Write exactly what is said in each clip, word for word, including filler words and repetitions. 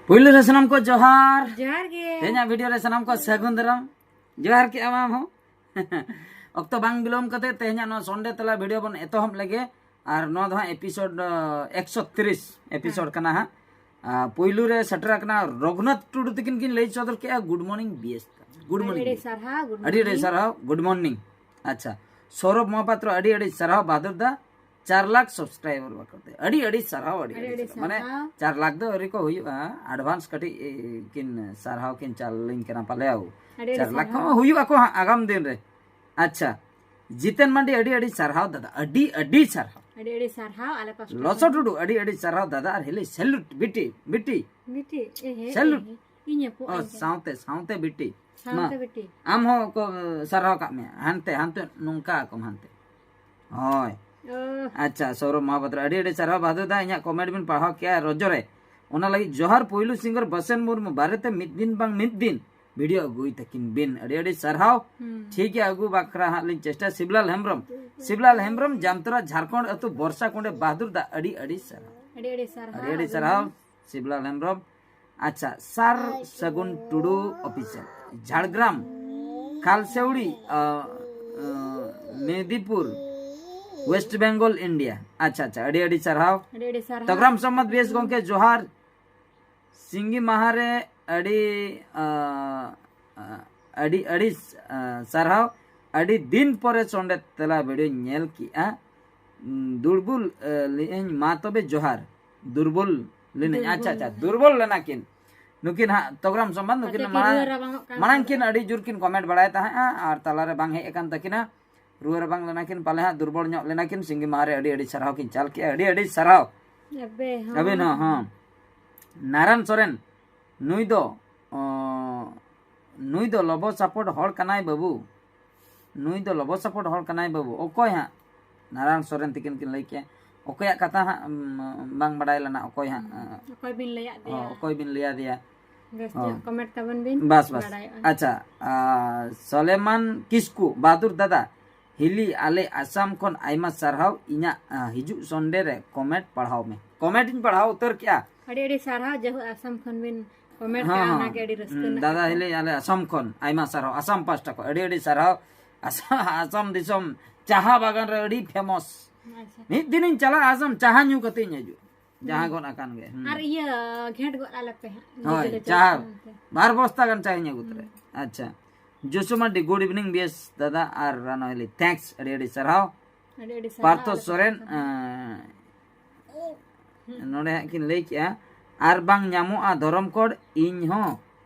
ᱯᱩᱭᱞᱩ ᱨᱮ ᱥᱟᱱᱟᱢ ᱠᱚ ᱡᱚᱦᱟᱨ᱾ ᱡᱚᱦᱟᱨ ᱜᱮ᱾ ᱛᱮᱦᱮᱧᱟᱜ ᱵᱷᱤᱰᱤᱭᱳ ᱨᱮ ᱥᱟᱱᱟᱢ ᱠᱚ ᱥᱟᱹᱜᱩᱱ ᱫᱟᱨᱟᱢ᱾ ᱡᱚᱦᱟᱨ ᱠᱮᱜᱼᱟ ᱟᱢ ᱦᱚᱸ᱾ ᱚᱠᱛᱚ ᱵᱟᱝ ᱵᱤᱞᱚᱢ ᱠᱟᱛᱮ ᱛᱮᱦᱮᱧᱟᱜ ᱱᱚᱣᱟ ᱥᱚᱱᱰᱮ ᱛᱟᱞᱟ ᱵᱷᱤᱰᱤᱭᱳ ᱵᱚᱱ ᱮᱛᱚᱦᱚᱵ ᱞᱮᱜᱮ᱾ ᱟᱨ ᱱᱚᱣᱟ ᱫᱚ ᱦᱟᱸᱜ ᱮᱯᱤᱥᱳᱰ ᱮᱠᱥᱚ ᱛᱤᱨᱤᱥ ᱮᱯᱤᱥᱳᱰ ᱠᱟᱱᱟ ᱦᱟᱸᱜ᱾ ᱟᱨ ᱯᱩᱭᱞᱩ ᱨᱮ ᱥᱮᱴᱮᱨ ᱟᱠᱟᱱᱟ ᱨᱚᱜᱷᱩᱱᱟᱛᱷ ᱴᱩᱰᱩ ᱛᱤᱠᱤᱱ ᱠᱤᱱ ᱞᱟᱹᱭ ᱥᱚᱫᱚᱨ ᱠᱮᱜᱼᱟ, ᱜᱩᱰ ᱢᱚᱨᱱᱤᱝ ᱵᱤᱭᱮᱥ᱾ ᱜᱩᱰ ᱟᱹᱰᱤ ᱟᱹᱰᱤ ᱢᱚᱨᱱᱤᱝ᱾ ᱥᱟᱨᱦᱟᱣ, ᱜᱩᱰ ᱟᱹᱰᱤ ᱟᱹᱰᱤ ᱢᱚᱨᱱᱤᱝ᱾ ᱥᱟᱨᱦᱟᱣ, ᱜᱩᱰ ᱢᱚᱨᱱᱤᱝ᱾ ᱟᱪᱪᱷᱟ, ᱥᱳᱨᱚᱵᱷ ᱢᱚᱦᱟᱯᱟᱛᱨᱚ, ᱟᱹᱰᱤ ᱟᱹᱰᱤ ᱥᱟᱨᱦᱟᱣ ᱵᱟᱦᱟᱫᱩᱨ ᱫᱟ, ᱪᱟᱨ ᱞᱟᱠᱷ ᱥᱟᱵᱥᱠᱨᱟᱭᱵᱟᱨ ᱵᱟᱠᱷᱨᱟᱛᱮ ᱟᱹᱰᱤ ᱟᱹᱰᱤ ᱥᱟᱨᱦᱟᱣ᱾ ᱟᱹᱰᱤ ᱟᱹᱰᱤ ᱟᱹᱰᱤ ᱥᱟᱨᱦᱟᱣ᱾ ᱢᱟᱱᱮ ᱥᱟᱨᱦᱟᱣ᱾ ᱪᱟᱨ ᱞᱟᱠᱷ ᱫᱚ ᱟᱹᱣᱨᱤ ᱠᱚ ᱦᱩᱭᱩᱜᱼᱟ, ᱮᱰᱵᱷᱟᱱᱥ ᱠᱟᱹᱴᱤᱡ ᱮ, ᱠᱤᱱ ᱥᱟᱨᱦᱟᱣ ᱠᱤᱱ ᱪᱟᱞ ᱞᱤᱧ ᱠᱟᱱᱟ ᱯᱟᱞᱮ᱾ ᱟᱹᱰᱤ ᱟᱹᱰᱤ ᱪᱟᱨ ᱞᱟᱠᱷ ᱥᱟᱨᱦᱟᱣ᱾ ᱠᱚ ᱦᱩᱭᱩᱜ ᱟᱠᱚ ᱦᱟᱸᱜ ᱟᱜᱟᱢ ᱫᱤᱱ ᱨᱮ᱾ ᱟᱪᱪᱷᱟ, ᱡᱤᱛᱮᱱ ᱢᱟᱱᱰᱤ, ᱟᱹᱰᱤ ᱟᱹᱰᱤ ᱥᱟᱨᱦᱟᱣ ᱫᱟᱫᱟ, ᱟᱹᱰᱤ ᱟᱹᱰᱤ ᱥᱟᱨᱦᱟᱣ᱾ ᱟᱹᱰᱤ ᱟᱹᱰᱤ ᱥᱟᱨᱦᱟᱣ ᱟᱞᱮ ᱯᱟᱥᱴᱟ ᱞᱚᱥᱚ ᱠᱷᱚᱱ᱾ ᱴᱩᱰᱩ, ᱟᱹᱰᱤ ᱟᱹᱰᱤ ᱥᱟᱨᱦᱟᱣ ᱫᱟᱫᱟ, ᱟᱨ ᱦᱤᱞᱤ ᱥᱮᱞᱩᱴ ᱵᱤᱴᱤ, ᱵᱤᱴᱤ᱾ ᱵᱤᱴᱤ, ᱮ ᱦᱮ, ᱥᱮᱞᱩᱴ᱾ ᱮ ᱦᱮ, ᱤᱧ ᱮ ᱯᱚ ᱚ, ᱟᱹᱧ ᱠᱟᱱᱟ᱾ ᱥᱟᱶᱛᱮ ᱥᱟᱶᱛᱮ ᱵᱤᱴᱤ᱾ ᱥᱟᱶᱛᱮ ᱢᱟ, ᱵᱤᱴᱤ᱾ ᱟᱢ ᱦᱚᱸ ᱠᱚ ᱥᱟᱨᱦᱟᱣ ᱠᱟᱜ ᱢᱮᱭᱟ, ᱦᱟᱱᱛᱮ ᱦᱟᱱᱛᱮ ᱱᱚᱝᱠᱟ ᱠᱚᱢ ᱦᱟᱱᱛᱮ᱾ ᱦᱳᱭ᱾ ᱚ, ᱟᱪᱪᱷᱟ, ᱥᱳᱨᱚᱵᱷ ᱢᱚᱦᱟᱯᱟᱛᱨᱚ, ᱟᱹᱰᱤ ᱟᱹᱰᱤ ᱥᱟᱨᱦᱟᱣ ᱵᱟᱦᱟᱫᱩᱨ ᱫᱟ, ᱤᱧᱟᱹᱜ ᱠᱚᱢᱮᱱᱴ ᱵᱤᱱ ᱯᱟᱲᱦᱟᱣ ᱠᱮᱜᱼᱟ ᱨᱚᱡᱚ ᱨᱮ, ᱚᱱᱟ ᱞᱟᱹᱜᱤᱫ ᱡᱚᱦᱟᱨ᱾ ᱯᱩᱭᱞᱩ ᱥᱤᱝᱜᱟᱨ ᱵᱟᱥᱮᱱ ᱢᱩᱨᱢᱩ ᱵᱟᱨᱮᱛᱮ ᱢᱤᱫ ᱫᱤᱱ ᱵᱟᱝ ᱢᱤᱫ ᱫᱤᱱ ᱵᱷᱤᱰᱤᱭᱳ ᱟᱹᱜᱩᱭ ᱛᱟᱹᱠᱤᱱ ᱵᱤᱱ᱾ ᱟᱹᱰᱤ ᱟᱹᱰᱤ ᱥᱟᱨᱦᱟᱣ᱾ ᱦᱩᱸ᱾ ᱴᱷᱤᱠ ᱜᱮᱭᱟ, ᱟᱹᱜᱩ ᱵᱟᱠᱷᱨᱟ ᱦᱟᱸᱜ ᱞᱤᱧ ᱪᱮᱥᱴᱟ᱾ ᱥᱤᱵᱞᱟᱞ ᱦᱮᱢᱵᱨᱚᱢ, ᱥᱤᱵᱞᱟᱞ ᱦᱮᱢᱵᱨᱚᱢ, ᱡᱟᱢᱛᱚᱨᱟ, ᱡᱷᱟᱲᱠᱷᱚᱸᱰ ᱟᱹᱛᱩ ᱵᱚᱨᱥᱟ ᱠᱩᱸᱰᱮ ᱵᱟᱦᱟᱫᱩᱨ ᱫᱟ, ᱟᱹᱰᱤ ᱟᱹᱰᱤ ᱥᱟᱨᱦᱟᱣ᱾ ᱟᱹᱰᱤ ᱟᱹᱰᱤ ᱥᱟᱨᱦᱟᱣ᱾ ᱟᱹᱰᱤ ᱟᱹᱰᱤ ᱥᱟᱨᱦᱟᱣ ᱥᱤᱵᱞᱟᱞ ᱦᱮᱢᱵᱨᱚᱢ᱾ ᱟᱪᱪᱷᱟ, ᱥᱟᱨ ᱥᱟᱹᱜᱩᱱ ᱴᱩᱰᱩ ᱚᱯᱷᱤᱥᱤᱭᱟᱞ, ᱡᱷᱟᱲᱜᱨᱟᱢ, ᱠᱟᱞᱥᱮᱣᱲᱤ, ᱟ, ᱟ, ᱢᱮᱫᱤᱯᱩᱨ, ᱳᱭᱮᱥᱴ ᱵᱮᱝᱜᱚᱞ, ᱤᱱᱰᱤᱭᱟ᱾ ᱟᱪᱪᱷᱟ ᱟᱪᱪᱷᱟ, ᱟᱹᱰᱤ ᱟᱹᱰᱤ ᱥᱟᱨᱦᱟᱣ᱾ ᱟᱹᱰᱤ ᱟᱹᱰᱤ ᱥᱟᱨᱦᱟᱣ᱾ ᱛᱚᱜᱽᱨᱟᱢ ᱥᱚᱢᱵᱟᱫ ᱵᱮᱥ ᱜᱚᱝᱠᱮ, ᱡᱚᱦᱟᱨ᱾ ᱥᱤᱸᱜᱤ ᱢᱟᱦᱟ ᱨᱮ ᱟᱹᱰᱤ, ᱟ, ᱟ, ᱟᱹᱰᱤ ᱟᱹᱰᱤ, ᱟ, ᱥᱟᱨᱦᱟᱣ᱾ ᱟᱹᱰᱤ ᱫᱤᱱ ᱯᱚᱨᱮ ᱥᱚᱸᱰᱮ ᱛᱮᱞᱟ ᱵᱷᱤᱰᱤᱭᱳᱧ ᱧᱮᱞ ᱠᱮᱜᱼᱟ᱾ ᱩᱸ, ᱫᱩᱨᱵᱚᱞ, ᱟ, ᱞᱮᱜᱼᱟᱹᱧ, ᱢᱟ ᱛᱚᱵᱮ ᱡᱚᱦᱟᱨ᱾ ᱫᱩᱨᱵᱚᱞ ᱞᱮᱱᱟᱹᱧ᱾ ᱫᱩᱨᱵᱚᱞ ᱟᱪᱪᱷᱟ ᱟᱪᱪᱷᱟ, ᱞᱮᱱᱟᱹᱧ᱾ ᱫᱩᱨᱵᱚᱞ ᱞᱮᱱᱟ ᱠᱤᱱ ᱱᱩᱠᱤᱱ ᱦᱟᱸᱜ ᱛᱚᱜᱽᱨᱟᱢ ᱥᱚᱢᱵᱟᱫ, ᱱᱩᱠᱤᱱ ᱦᱟᱛᱮ ᱠᱤᱱ ᱢᱟᱲᱟᱝ ᱨᱩᱣᱟᱹ ᱨᱟᱵᱟᱝᱚᱜ ᱠᱟᱱ ᱢᱟᱲᱟᱝ ᱛᱟᱦᱮᱸᱫ᱾ ᱠᱤᱱ ᱟᱹᱰᱤ ᱡᱳᱨ ᱠᱤᱱ ᱠᱚᱢᱮᱱᱴ ᱵᱟᱲᱟᱭ ᱛᱟᱦᱮᱸᱜᱼᱟ, ᱟᱨ ᱛᱟᱞᱟᱨᱮ ᱵᱟᱝ ᱦᱮᱡ ᱟᱠᱟᱱ ᱛᱟᱹᱠᱤᱱᱟ᱾ ᱨᱩᱣᱟᱹ ᱨᱟᱵᱟᱝ ᱞᱮᱱᱟ ᱠᱤᱱ ᱯᱟᱞᱮ ᱦᱟᱸᱜ, ᱫᱩᱨᱵᱚᱞ ᱧᱚᱜ ᱞᱮᱱᱟ ᱠᱤᱱ᱾ ᱥᱤᱸᱜᱤ ᱢᱟᱦᱟ ᱨᱮ ᱟᱹᱰᱤ ᱟᱹᱰᱤ ᱥᱟᱨᱦᱟᱣ ᱠᱤᱱ ᱪᱟᱞ ᱠᱮᱜᱼᱟ, ᱟᱹᱰᱤ ᱟᱹᱰᱤ ᱥᱟᱨᱦᱟᱣ᱾ ᱟᱵᱮ ᱦᱚᱸ᱾ ᱟᱹᱵᱤᱱ ᱦᱚᱸ, ᱦᱚᱸ᱾ ᱱᱟᱨᱟᱱ ᱥᱚᱨᱮᱱ, ᱱᱩᱭ ᱫᱚ, ᱚ, ᱱᱩᱭ ᱫᱚ ᱞᱚᱵᱚ ᱥᱟᱯᱚᱴ ᱦᱚᱲ ᱠᱟᱱᱟᱭ ᱵᱟᱹᱵᱩ᱾ ᱱᱩᱭ ᱫᱚ ᱞᱚᱵᱚ ᱥᱟᱯᱚᱴ ᱦᱚᱲ ᱠᱟᱱᱟᱭ ᱵᱟᱹᱵᱩ᱾ ᱚᱠᱚᱭ ᱦᱟᱸᱜ? ᱱᱟᱨᱟᱱ ᱥᱚᱨᱮᱱ ᱛᱤᱠᱤᱱ ᱠᱤᱱ ᱞᱟᱹᱭ ᱠᱮᱜᱼᱟ᱾ ᱚᱠᱚᱭᱟᱜ ᱠᱟᱛᱷᱟ ᱦᱟᱸᱜ, ᱩᱢ, ᱵᱟᱝ ᱵᱟᱰᱟᱭ ᱞᱮᱱᱟ, ᱚᱠᱚᱭ ᱦᱟᱸᱜ, ᱚᱠᱚᱭ ᱵᱤᱱ ᱞᱟᱹᱭᱟᱫ ᱚ, ᱫᱮᱭᱟ? ᱚᱠᱚᱭ ᱵᱤᱱ ᱞᱟᱹᱭᱟᱫᱮᱭᱟ? ᱵᱮᱥ ᱚ᱾ ᱧᱚᱜ ᱠᱚᱢᱮᱱᱴ ᱛᱟᱵᱚᱱ ᱵᱤᱱ᱾ ᱵᱟᱥ, ᱵᱟᱥ᱾ ᱵᱟᱰᱟᱭᱚᱜᱼᱟ᱾ ᱟᱪᱪᱷᱟ, ᱟ, ᱥᱚᱞᱮᱢᱟᱱ ᱠᱤᱥᱠᱩ, ᱵᱟᱦᱟᱫᱩᱨ ᱫᱟᱫᱟ, ᱦᱤᱞᱤ, ᱟᱞᱮ ᱟᱥᱟᱢ ᱠᱷᱚᱱ ᱟᱭᱢᱟ ᱥᱟᱨᱦᱟᱣ᱾ ᱤᱧᱟᱹᱜ ᱟ, ᱦᱤᱡᱩᱜ ᱥᱚᱱᱰᱮ ᱨᱮ ᱠᱚᱢᱮᱱᱴ ᱯᱟᱲᱦᱟᱣ ᱢᱮ᱾ ᱠᱚᱢᱮᱱᱴ ᱤᱧ ᱯᱟᱲᱦᱟᱣ ᱩᱛᱟᱹᱨ ᱠᱮᱜᱼᱟ᱾ ᱟᱹᱰᱤ ᱟᱹᱰᱤ ᱥᱟᱨᱦᱟᱣ, ᱡᱟᱭᱦᱳᱠ ᱟᱥᱟᱢ ᱠᱷᱚᱱ ᱵᱤᱱ ᱠᱚᱢᱮᱱᱴ ᱦᱚᱸ, ᱠᱟᱜᱼᱟ, ᱦᱚᱸ᱾ ᱚᱱᱟᱜᱮ ᱟᱹᱰᱤ ᱨᱟᱹᱥᱠᱟᱹ ᱦᱩᱸ, ᱨᱮᱱᱟᱜ ᱫᱟᱫᱟ ᱠᱟᱛᱷᱟ᱾ ᱦᱤᱞᱤ, ᱟᱞᱮ ᱟᱥᱟᱢ ᱠᱷᱚᱱ ᱟᱭᱢᱟ ᱥᱟᱨᱦᱟᱣ, ᱟᱥᱟᱢ ᱯᱟᱦᱴᱟ ᱠᱷᱚᱱ ᱟᱹᱰᱤ ᱟᱹᱰᱤ ᱥᱟᱨᱦᱟᱣ᱾ ᱟᱥᱟᱢ, ᱟᱥᱟᱢ ᱫᱤᱥᱚᱢ ᱪᱟᱦᱟ ᱵᱟᱜᱟᱱ ᱨᱮ ᱟᱹᱰᱤ ᱯᱷᱮᱢᱚᱥ᱾ ᱟᱪᱪᱷᱟ᱾ ᱢᱤᱫ ᱫᱤᱱᱤᱧ ᱪᱟᱞᱟᱜᱼᱟ ᱟᱥᱟᱢ, ᱪᱟᱦᱟ ᱧᱩ ᱠᱟᱛᱮ ᱤᱧ ᱦᱤᱡᱩᱜ, ᱡᱟᱦᱟᱸ ᱜᱚᱫ ᱟᱠᱟᱱ ᱜᱮ᱾ ᱦᱩᱸ᱾ ᱟᱨ ᱤᱭᱟᱹ ᱜᱷᱮᱸᱴ ᱜᱚᱫ ᱟᱞᱮ ᱯᱮ ᱦᱟᱸᱜ, ᱦᱳᱭ, ᱜᱤᱫᱽᱨᱟᱹ ᱪᱟᱦᱟ ᱪᱟᱞᱟᱜ ᱠᱟᱱ ᱛᱮ᱾ ᱵᱟᱨ ᱵᱚᱥᱛᱟ ᱜᱟᱱ ᱪᱟᱦᱟᱧ ᱟᱹᱜᱩ ᱛᱚᱨᱟᱭᱟ᱾ ᱟᱪᱪᱷᱟ, ᱡᱳᱥᱳ ᱢᱟᱨᱰᱤ, good evening ᱵᱤᱭᱮᱥ ᱫᱟᱫᱟ ᱟᱨ ᱨᱟᱱᱚ ᱦᱤᱞᱤ, thanks, ᱟᱹᱰᱤ ᱟᱹᱰᱤ ᱥᱟᱨᱦᱟᱣ᱾ ᱟᱹᱰᱤ ᱟᱹᱰᱤ ᱥᱟᱨᱦᱟᱣ, ᱯᱟᱨᱛᱷᱚ ᱟᱞᱮ ᱥᱚᱨᱮᱱ, ᱯᱟᱦᱴᱟ ᱠᱷᱚᱱ᱾ ᱟᱸ, ᱱᱚᱰᱮ ᱦᱟᱸᱜ ᱠᱤᱱ ᱞᱟᱹᱭ ᱠᱮᱜᱼᱟ, ᱟᱨ ᱵᱟᱝ ᱧᱟᱢᱚᱜᱼᱟ ᱫᱷᱚᱨᱚᱢ ᱠᱳᱰ, ᱤᱧ ᱦᱚᱸ,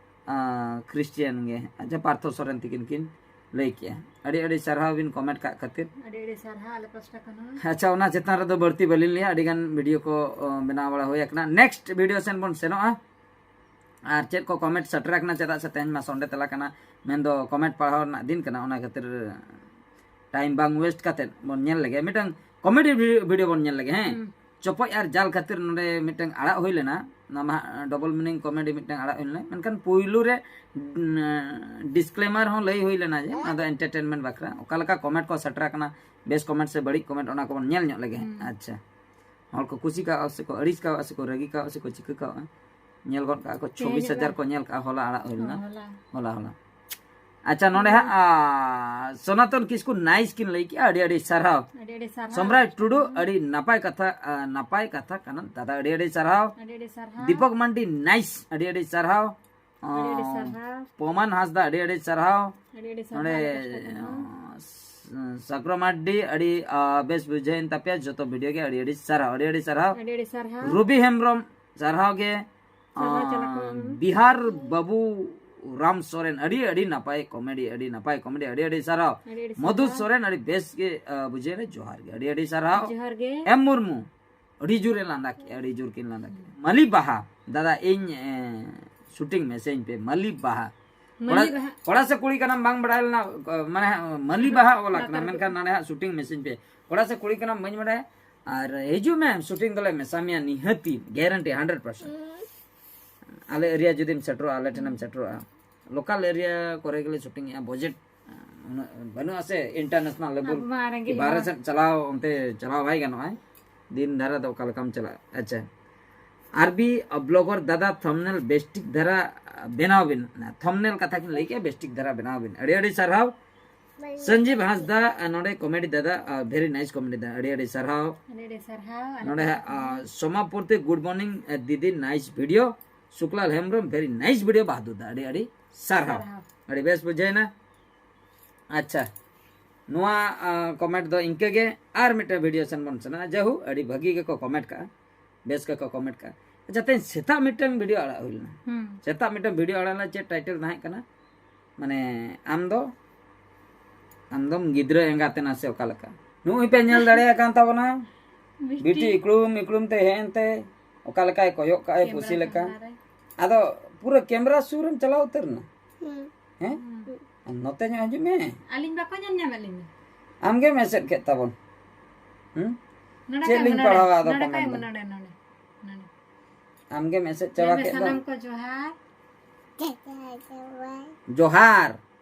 ᱟᱸ, ᱠᱷᱨᱤᱥᱴᱤᱭᱟᱱ ᱜᱮ᱾ ᱟᱪᱪᱷᱟ, ᱯᱟᱨᱛᱷᱚ ᱥᱚᱨᱮᱱ ᱛᱤᱠᱤᱱ ᱠᱤᱱ ᱞᱟᱹᱭ ᱠᱮᱜᱼᱟ᱾ ᱟᱹᱰᱤ ᱟᱹᱰᱤ ᱥᱟᱨᱦᱟᱣ ᱵᱤᱱ ᱠᱚᱢᱮᱱᱴ ᱠᱟᱜ ᱠᱷᱟᱹᱛᱤᱨ᱾ ᱟᱹᱰᱤ ᱟᱹᱰᱤ ᱥᱟᱨᱦᱟᱣ ᱟᱞᱮ ᱯᱟᱥᱴᱟ ᱠᱷᱚᱱ ᱦᱚᱸ᱾ ᱟᱪᱪᱷᱟ, ᱚᱱᱟ ᱪᱮᱛᱟᱱ ᱨᱮᱫᱚ ᱵᱟᱹᱲᱛᱤ ᱵᱟᱹᱞᱤᱧ ᱞᱟᱹᱭᱟ, ᱟᱹᱰᱤ ᱜᱟᱱ ᱵᱷᱤᱰᱤᱭᱳ ᱠᱚ ᱚ, ᱵᱮᱱᱟᱣ ᱵᱟᱲᱟ ᱦᱩᱭ ᱟᱠᱟᱱᱟ᱾ ᱱᱮᱠᱥᱴ ᱵᱷᱤᱰᱤᱭᱳ ᱥᱮᱱ ᱵᱚᱱ ᱥᱮᱱᱚᱜᱼᱟ᱾ ᱟᱨ ᱪᱮᱫ ᱠᱚ ᱠᱚᱢᱮᱱᱴ ᱥᱮᱴᱮᱨ ᱟᱠᱟᱱᱟ, ᱪᱮᱫᱟᱜ ᱥᱮ ᱛᱮᱦᱮᱧ ᱢᱟ ᱥᱚᱱᱰᱮ ᱛᱮᱞᱟ ᱠᱟᱱᱟ, ᱢᱮᱱᱫᱚ ᱠᱚᱢᱮᱱᱴ ᱯᱟᱲᱦᱟᱣ ᱨᱮᱱᱟᱜ ᱫᱤᱱ ᱠᱟᱱᱟ, ᱚᱱᱟ ᱠᱷᱟᱹᱛᱤᱨ ᱴᱟᱭᱤᱢ ᱵᱟᱝ ᱣᱮᱥᱴ ᱠᱟᱛᱮᱫ ᱵᱚᱱ ᱧᱮᱞ ᱞᱮᱜᱮ, ᱢᱤᱫᱴᱟᱝ ᱠᱚᱢᱮᱰᱤ ᱵᱷᱤᱰᱤᱭᱳ ᱵᱚᱱ ᱧᱮᱞ ᱞᱮᱜᱮ᱾ ᱦᱮᱸ, ᱦᱩᱸ᱾ ᱪᱚᱯᱚᱡ ᱟᱨ ᱡᱟᱞ ᱠᱷᱟᱹᱛᱤᱨ ᱱᱚᱰᱮ ᱢᱤᱫᱴᱟᱝ ᱟᱲᱟᱜ ᱦᱩᱭ ᱞᱮᱱᱟ, ᱚᱱᱟ ᱢᱟ ᱰᱚᱵᱚᱞ ᱢᱤᱱᱤᱝ ᱠᱚᱢᱮᱰᱤ ᱢᱤᱫᱴᱟᱝ ᱟᱲᱟᱜ ᱦᱩᱭ ᱞᱮᱱᱟ, ᱢᱮᱱᱠᱷᱟᱱ ᱯᱩᱭᱞᱩ ᱨᱮ ᱰᱤᱥᱠᱞᱮᱢᱟᱨ ᱦᱚᱸ ᱞᱟᱹᱭ ᱦᱩᱭ ᱞᱮᱱᱟ ᱡᱮ ᱚᱱᱟ ᱫᱚ ᱮᱱᱴᱟᱨᱴᱮᱱᱢᱮᱱᱴ ᱵᱟᱠᱷᱨᱟ᱾ ᱚᱠᱟ ᱞᱮᱠᱟ ᱠᱚᱢᱮᱱᱴ ᱠᱚ ᱥᱮᱴᱮᱨ ᱟᱠᱟᱱᱟ, ᱵᱮᱥ ᱠᱚᱢᱮᱱᱴ ᱥᱮ ᱵᱟᱹᱲᱤᱡ ᱠᱚᱢᱮᱱᱴ, ᱚᱱᱟ ᱠᱚᱵᱚᱱ ᱧᱮᱞ ᱧᱚᱜ ᱞᱮᱜᱮ᱾ ᱦᱩᱸ᱾ ᱟᱪᱪᱷᱟ, ᱦᱚᱲ ᱠᱚ ᱠᱩᱥᱤ ᱠᱟᱣᱟ ᱥᱮ ᱠᱚ ᱟᱹᱲᱤᱥ ᱠᱟᱣᱟ ᱥᱮ ᱠᱚ ᱨᱟᱹᱜᱤ ᱠᱟᱣᱟ ᱥᱮ ᱠᱚ ᱪᱤᱠᱟᱹ ᱠᱟᱣᱟ, ᱧᱮᱞ ᱜᱚᱫ ᱠᱟᱜᱼᱟ ᱠᱚ, ᱛᱮᱦᱮᱧ ᱪᱷᱚᱵᱵᱤᱥ ᱦᱟᱡᱟᱨ ᱦᱚᱞᱟ᱾ ᱠᱚ ᱧᱮᱞ ᱠᱟᱜᱼᱟ, ᱦᱚᱞᱟ ᱟᱲᱟᱜ ᱦᱩᱭ ᱞᱮᱱᱟ᱾ ᱦᱚᱸ, ᱦᱚᱞᱟ᱾ ᱦᱚᱞᱟ, ᱦᱚᱞᱟ᱾ ᱟᱪᱪᱷᱟ, ᱱᱚᱰᱮ ᱦᱟᱸᱜ ᱟ, ᱥᱚᱱᱟᱛᱚᱱ ᱠᱤᱥᱠᱩ ᱱᱟᱭᱤᱥ ᱠᱤᱱ ᱞᱟᱹᱭ ᱠᱮᱜᱼᱟ, ᱟᱹᱰᱤ ᱟᱹᱰᱤ ᱥᱟᱨᱦᱟᱣ᱾ ᱟᱹᱰᱤ ᱟᱹᱰᱤ ᱥᱟᱨᱦᱟᱣ᱾ ᱥᱚᱢᱨᱟᱭ ᱴᱩᱰᱩ, ᱟᱹᱰᱤ ᱱᱟᱯᱟᱭ ᱠᱟᱛᱷᱟ, ᱟ, ᱱᱟᱯᱟᱭ ᱠᱟᱛᱷᱟ ᱠᱟᱱᱟ ᱫᱟᱫᱟ, ᱟᱹᱰᱤ ᱟᱹᱰᱤ ᱥᱟᱨᱦᱟᱣ᱾ ᱟᱹᱰᱤ ᱟᱹᱰᱤ ᱥᱟᱨᱦᱟᱣ᱾ ᱫᱤᱯᱚᱠ ᱢᱟᱱᱰᱤ ᱱᱟᱭᱤᱥ, ᱟᱹᱰᱤ ᱟᱹᱰᱤ ᱥᱟᱨᱦᱟᱣ᱾ ᱟᱹᱰᱤ ᱟᱹᱰᱤ ᱟ, ᱥᱟᱨᱦᱟᱣ᱾ ᱯᱚᱢᱟᱱ ᱦᱟᱸᱥᱫᱟ, ᱟᱹᱰᱤ ᱟᱹᱰᱤ ᱥᱟᱨᱦᱟᱣ᱾ ᱟᱹᱰᱤ ᱟᱹᱰᱤ ᱥᱟᱨᱦᱟᱣ ᱱᱚᱰᱮ ᱟᱞᱮ ᱯᱟᱥᱴᱟ ᱠᱷᱚᱱ ᱦᱚᱸ᱾ ᱟ, ᱥᱟᱠᱨᱚ ᱢᱟᱨᱰᱤ, ᱟᱹᱰᱤ ᱟ, ᱵᱮᱥ ᱵᱩᱡᱷᱟᱹᱣᱮᱱ ᱛᱟᱯᱮᱭᱟ ᱡᱚᱛᱚ ᱵᱷᱤᱰᱤᱭᱳ ᱜᱮ, ᱟᱹᱰᱤ ᱟᱹᱰᱤ ᱥᱟᱨᱦᱟᱣ, ᱟᱹᱰᱤ ᱟᱹᱰᱤ ᱥᱟᱨᱦᱟᱣ᱾ ᱟᱹᱰᱤ ᱟᱹᱰᱤ ᱥᱟᱨᱦᱟᱣ᱾ ᱨᱩᱵᱤ ᱦᱮᱢᱵᱨᱚᱢ, ᱥᱟᱨᱦᱟᱣ ᱜᱮ᱾ ᱥᱟᱨᱦᱟᱣ ᱪᱟᱞᱟᱜ ᱟ, ᱠᱟᱱᱟ᱾ ᱵᱤᱦᱟᱨ ᱵᱟᱹᱵᱩ ᱨᱟᱢ ᱥᱚᱨᱮᱱ, ᱟᱹᱰᱤ ᱟᱹᱰᱤ ᱱᱟᱯᱟᱭ ᱠᱚᱢᱮᱰᱤ, ᱟᱹᱰᱤ ᱱᱟᱯᱟᱭ ᱠᱚᱢᱮᱰᱤ, ᱟᱹᱰᱤ ᱟᱹᱰᱤ ᱥᱟᱨᱦᱟᱣ᱾ ᱟᱹᱰᱤ ᱟᱹᱰᱤ ᱢᱚᱫᱷᱩ ᱥᱟᱨᱦᱟᱣ᱾ ᱥᱚᱨᱮᱱ, ᱟᱹᱰᱤ ᱵᱮᱥ ᱜᱮ ᱟ, ᱵᱩᱡᱷᱟᱹᱣ ᱮᱱᱟ, ᱡᱚᱦᱟᱨ ᱜᱮ, ᱟᱹᱰᱤ ᱟᱹᱰᱤ ᱥᱟᱨᱦᱟᱣ᱾ ᱡᱚᱦᱟᱨ ᱜᱮ᱾ ᱮᱢ ᱢᱩᱨᱢᱩ, ᱟᱹᱰᱤ ᱡᱳᱨᱮ ᱞᱟᱸᱫᱟ ᱠᱮᱜᱼᱟ, ᱟᱹᱰᱤ ᱡᱳᱨ ᱠᱤᱱ ᱞᱟᱸᱫᱟ ᱠᱮᱜᱼᱟ᱾ ᱢᱟᱹᱞᱤ ᱵᱟᱦᱟ, ᱫᱟᱫᱟ ᱤᱧ ᱮ, ᱥᱩᱴᱤᱝ ᱢᱮ, ᱥᱮᱧ ᱯᱮ, ᱢᱟᱹᱞᱤ ᱵᱟᱦᱟ᱾ ᱢᱟᱹᱞᱤ ᱠᱚᱲᱟ, ᱵᱟᱦᱟ᱾ ᱠᱚᱲᱟ ᱥᱮ ᱠᱩᱲᱤ ᱠᱟᱱᱟᱢ ᱵᱟᱝ ᱵᱟᱲᱟᱭ ᱞᱮᱱᱟ, ᱢᱟᱱᱮ ᱢᱟᱹᱞᱤ ᱵᱟᱦᱟ ᱚᱞ ᱟᱠᱟᱱᱟ, ᱞᱟᱛᱟᱨ ᱢᱮᱱᱠᱷᱟᱱ ᱱᱟᱰᱮ ᱦᱟᱸᱜ ᱥᱩᱴᱤᱝ ᱢᱮ, ᱥᱮᱧ ᱯᱮ᱾ ᱠᱚᱲᱟ ᱥᱮ ᱠᱩᱲᱤ ᱠᱟᱱᱟᱢ ᱵᱟᱹᱧ ᱵᱟᱲᱟᱭᱟ, ᱟᱨ ᱦᱤᱡᱩᱜ ᱢᱮ, ᱥᱩᱴᱤᱝ ᱫᱚᱞᱮ ᱢᱮᱥᱟ ᱢᱮᱭᱟ ᱱᱤᱦᱟᱹᱛᱤ, ᱜᱮᱨᱮᱱᱴᱤ ᱦᱟᱱᱰᱨᱮᱰ ᱯᱟᱨᱥᱮᱱᱴ᱾ ᱟᱞᱮ ᱮᱨᱤᱭᱟ ᱡᱩᱫᱤᱢ ᱥᱮᱴᱮᱨᱚᱜᱼᱟ, ᱟᱞᱮ ᱴᱷᱮᱱᱮᱢ ᱥᱮᱴᱮᱨᱚᱜᱼᱟ, ᱞᱳᱠᱟᱞ ᱮᱨᱤᱭᱟ ᱠᱚᱨᱮ ᱜᱮᱞᱮ ᱥᱩᱴᱤᱝ ᱮᱜᱼᱟ, ᱵᱟᱡᱮᱴ ᱩᱱᱟᱹᱜ ᱵᱟᱹᱱᱩᱜᱼᱟ ᱥᱮ ᱤᱱᱴᱟᱨᱱᱮᱥᱱᱟᱞ ᱞᱮᱵᱮᱞ᱾ ᱟᱵᱚ ᱢᱟ ᱨᱮᱸᱜᱮᱡ ᱵᱟᱦᱨᱮ ᱦᱚᱲ᱾ ᱥᱮᱫ ᱪᱟᱞᱟᱣ, ᱚᱱᱛᱮ ᱪᱟᱞᱟᱣ ᱵᱟᱭ ᱜᱟᱱᱚᱜᱼᱟ᱾ ᱫᱤᱱ ᱫᱷᱟᱨᱟ ᱫᱚ ᱚᱠᱟ ᱞᱮᱠᱟᱢ ᱪᱟᱞᱟᱜᱼᱟ? ᱟᱪᱪᱷᱟ, ᱟᱨᱵᱤ ᱵᱞᱚᱜᱟᱨ ᱫᱟᱫᱟ, ᱛᱷᱟᱢᱵᱱᱮᱞ ᱵᱮᱥᱴᱷᱤᱠ ᱫᱷᱟᱨᱟ ᱵᱮᱱᱟᱣ ᱵᱤᱱ᱾ ᱛᱷᱟᱢᱵᱱᱮᱞ ᱠᱟᱛᱷᱟ ᱠᱤᱱ ᱞᱟᱹᱭ ᱠᱮᱜᱼᱟ, ᱵᱮᱥᱴᱷᱤᱠ ᱫᱷᱟᱨᱟ ᱵᱮᱱᱟᱣ ᱵᱤᱱ᱾ ᱟᱹᱰᱤ ᱟᱹᱰᱤ ᱥᱟᱨᱦᱟᱣ᱾ ᱥᱚᱧᱡᱤᱵ ᱦᱟᱸᱥᱫᱟ, ᱱᱚᱰᱮ ᱠᱚᱢᱮᱰᱤ ᱫᱟᱫᱟ, ᱵᱷᱮᱨᱤ ᱱᱟᱭᱤᱥ ᱠᱚᱢᱮᱰᱤ ᱫᱟᱫᱟ, ᱟᱹᱰᱤ ᱟᱹᱰᱤ ᱥᱟᱨᱦᱟᱣ᱾ ᱟᱹᱰᱤ ᱟᱹᱰᱤ ᱥᱟᱨᱦᱟᱣ᱾ ᱟᱞᱮ ᱱᱚᱰᱮ ᱯᱟᱦᱴᱟ ᱠᱷᱚᱱ ᱦᱚᱸ᱾ ᱥᱚᱢᱟᱯᱚᱨᱛᱤ, ᱜᱩᱰ ᱢᱚᱨᱱᱤᱝ ᱫᱤᱫᱤ, ᱱᱟᱭᱤᱥ ᱵᱷᱤᱰᱤᱭᱳ᱾ ᱥᱩᱠᱞᱟᱞ ᱦᱮᱢᱵᱨᱚᱢ, ᱵᱷᱮᱨᱤ ᱱᱟᱭᱤᱥ ᱵᱷᱤᱰᱤᱭᱳ ᱵᱟᱦᱫᱩᱨ ᱫᱟ, ᱟᱹᱰᱤ ᱟᱹᱰᱤ ᱥᱟᱨᱦᱟᱣ᱾ ᱥᱟᱨᱦᱟᱣ᱾ ᱟᱹᱰᱤ ᱵᱮᱥ ᱵᱩᱡᱷᱟᱹᱣᱮᱱᱟ᱾ ᱟᱪᱪᱷᱟ, ᱱᱚᱣᱟ ᱠᱚᱢᱮᱱᱴ ᱫᱚ ᱤᱱᱠᱟᱹ ᱜᱮ, ᱟᱨ ᱢᱤᱫᱴᱟᱝ ᱵᱷᱤᱰᱤᱭᱳ ᱥᱮᱱ ᱵᱚᱱ ᱥᱮᱱᱚᱜᱼᱟ᱾ ᱡᱟᱭᱦᱳᱠ, ᱟᱹᱰᱤ ᱵᱷᱟᱹᱜᱤ ᱜᱮᱠᱚ ᱠᱚᱢᱮᱱᱴ ᱠᱟᱜᱼᱟ, ᱵᱮᱥ ᱜᱮᱠᱚ ᱠᱚᱢᱮᱱᱴ ᱠᱟᱜᱼᱟ᱾ ᱟᱪᱪᱷᱟ, ᱛᱮᱦᱮᱧ ᱥᱮᱛᱟᱜ ᱢᱤᱫᱴᱟᱝ ᱵᱷᱤᱰᱤᱭᱳ ᱟᱲᱟᱜ ᱦᱩᱭ ᱞᱮᱱᱟ᱾ ᱦᱩᱸ᱾ ᱥᱮᱛᱟᱜ ᱢᱤᱫᱴᱟᱝ ᱵᱷᱤᱰᱤᱭᱳ ᱟᱲᱟᱜ ᱞᱮᱱᱟ, ᱪᱮᱫ ᱴᱟᱭᱴᱮᱞ ᱛᱟᱦᱮᱸ ᱠᱟᱱᱟ? ᱢᱟᱱᱮ, ᱟᱢ ᱫᱚ, ᱟᱢ ᱫᱚᱢ ᱜᱤᱫᱽᱨᱟᱹ ᱮᱸᱜᱟᱛ ᱮᱱᱟ ᱥᱮ ᱚᱠᱟ ᱞᱮᱠᱟ? ᱱᱩᱜᱼᱩᱭ ᱯᱮ ᱧᱮᱞ ᱫᱟᱲᱮᱭᱟᱜ ᱠᱟᱱ ᱛᱟᱵᱚᱱᱟ, ᱵᱤᱴᱤ᱾ ᱵᱤᱴᱤ ᱤᱠᱲᱩᱢ ᱤᱠᱲᱩᱢ ᱛᱮ ᱦᱮᱡ ᱮᱱᱛᱮ ᱚᱠᱟ ᱞᱮᱠᱟᱭ ᱠᱚᱭᱚᱜ ᱠᱟᱜᱼᱟᱭ ᱠᱮᱢᱨᱟ ᱯᱩᱥᱤ ᱞᱮᱠᱟ᱾ ᱥᱟᱢᱱᱟ ᱨᱮ᱾ ᱟᱫᱚ ᱯᱩᱨᱟᱹ ᱠᱮᱢᱨᱟ ᱥᱩᱨ ᱨᱮᱢ ᱪᱟᱞᱟᱣ ᱩᱛᱟᱹᱨ ᱮᱱᱟ᱾ ᱦᱩᱸ᱾ ᱦᱮᱸ? ᱦᱩᱸ᱾ ᱱᱚᱛᱮ ᱧᱚᱜ ᱦᱤᱡᱩᱜ ᱢᱮ᱾ ᱟᱹᱞᱤᱧ ᱵᱟᱠᱚ ᱧᱮᱞ ᱧᱟᱢᱮᱫ ᱞᱤᱧᱟ᱾ ᱟᱢ ᱜᱮᱢ ᱮᱥᱮᱫ ᱠᱮᱫ ᱛᱟᱵᱚᱱ᱾ ᱦᱩᱸ? ᱱᱚᱰᱮ ᱪᱮᱫ ᱠᱟᱭ ᱞᱤᱧ ᱢᱮ, ᱯᱟᱲᱦᱟᱣᱟ ᱱᱚᱰᱮ, ᱟᱫᱚ ᱱᱚᱰᱮ ᱠᱚᱢᱮᱱᱴ ᱠᱟᱭ ᱫᱚ? ᱢᱮ, ᱱᱚᱰᱮ, ᱱᱚᱰᱮ, ᱱᱚᱰᱮ᱾ ᱟᱢ ᱜᱮᱢ ᱮᱥᱮᱫ ᱪᱟᱵᱟ ᱞᱟᱹᱭ ᱢᱮ, ᱠᱮᱫ ᱫᱚ᱾ ᱥᱟᱱᱟᱢ ᱠᱚ ᱡᱚᱦᱟᱨ᱾ ᱡᱚᱦᱟᱨ᱾ ᱡᱚᱦᱟᱨ᱾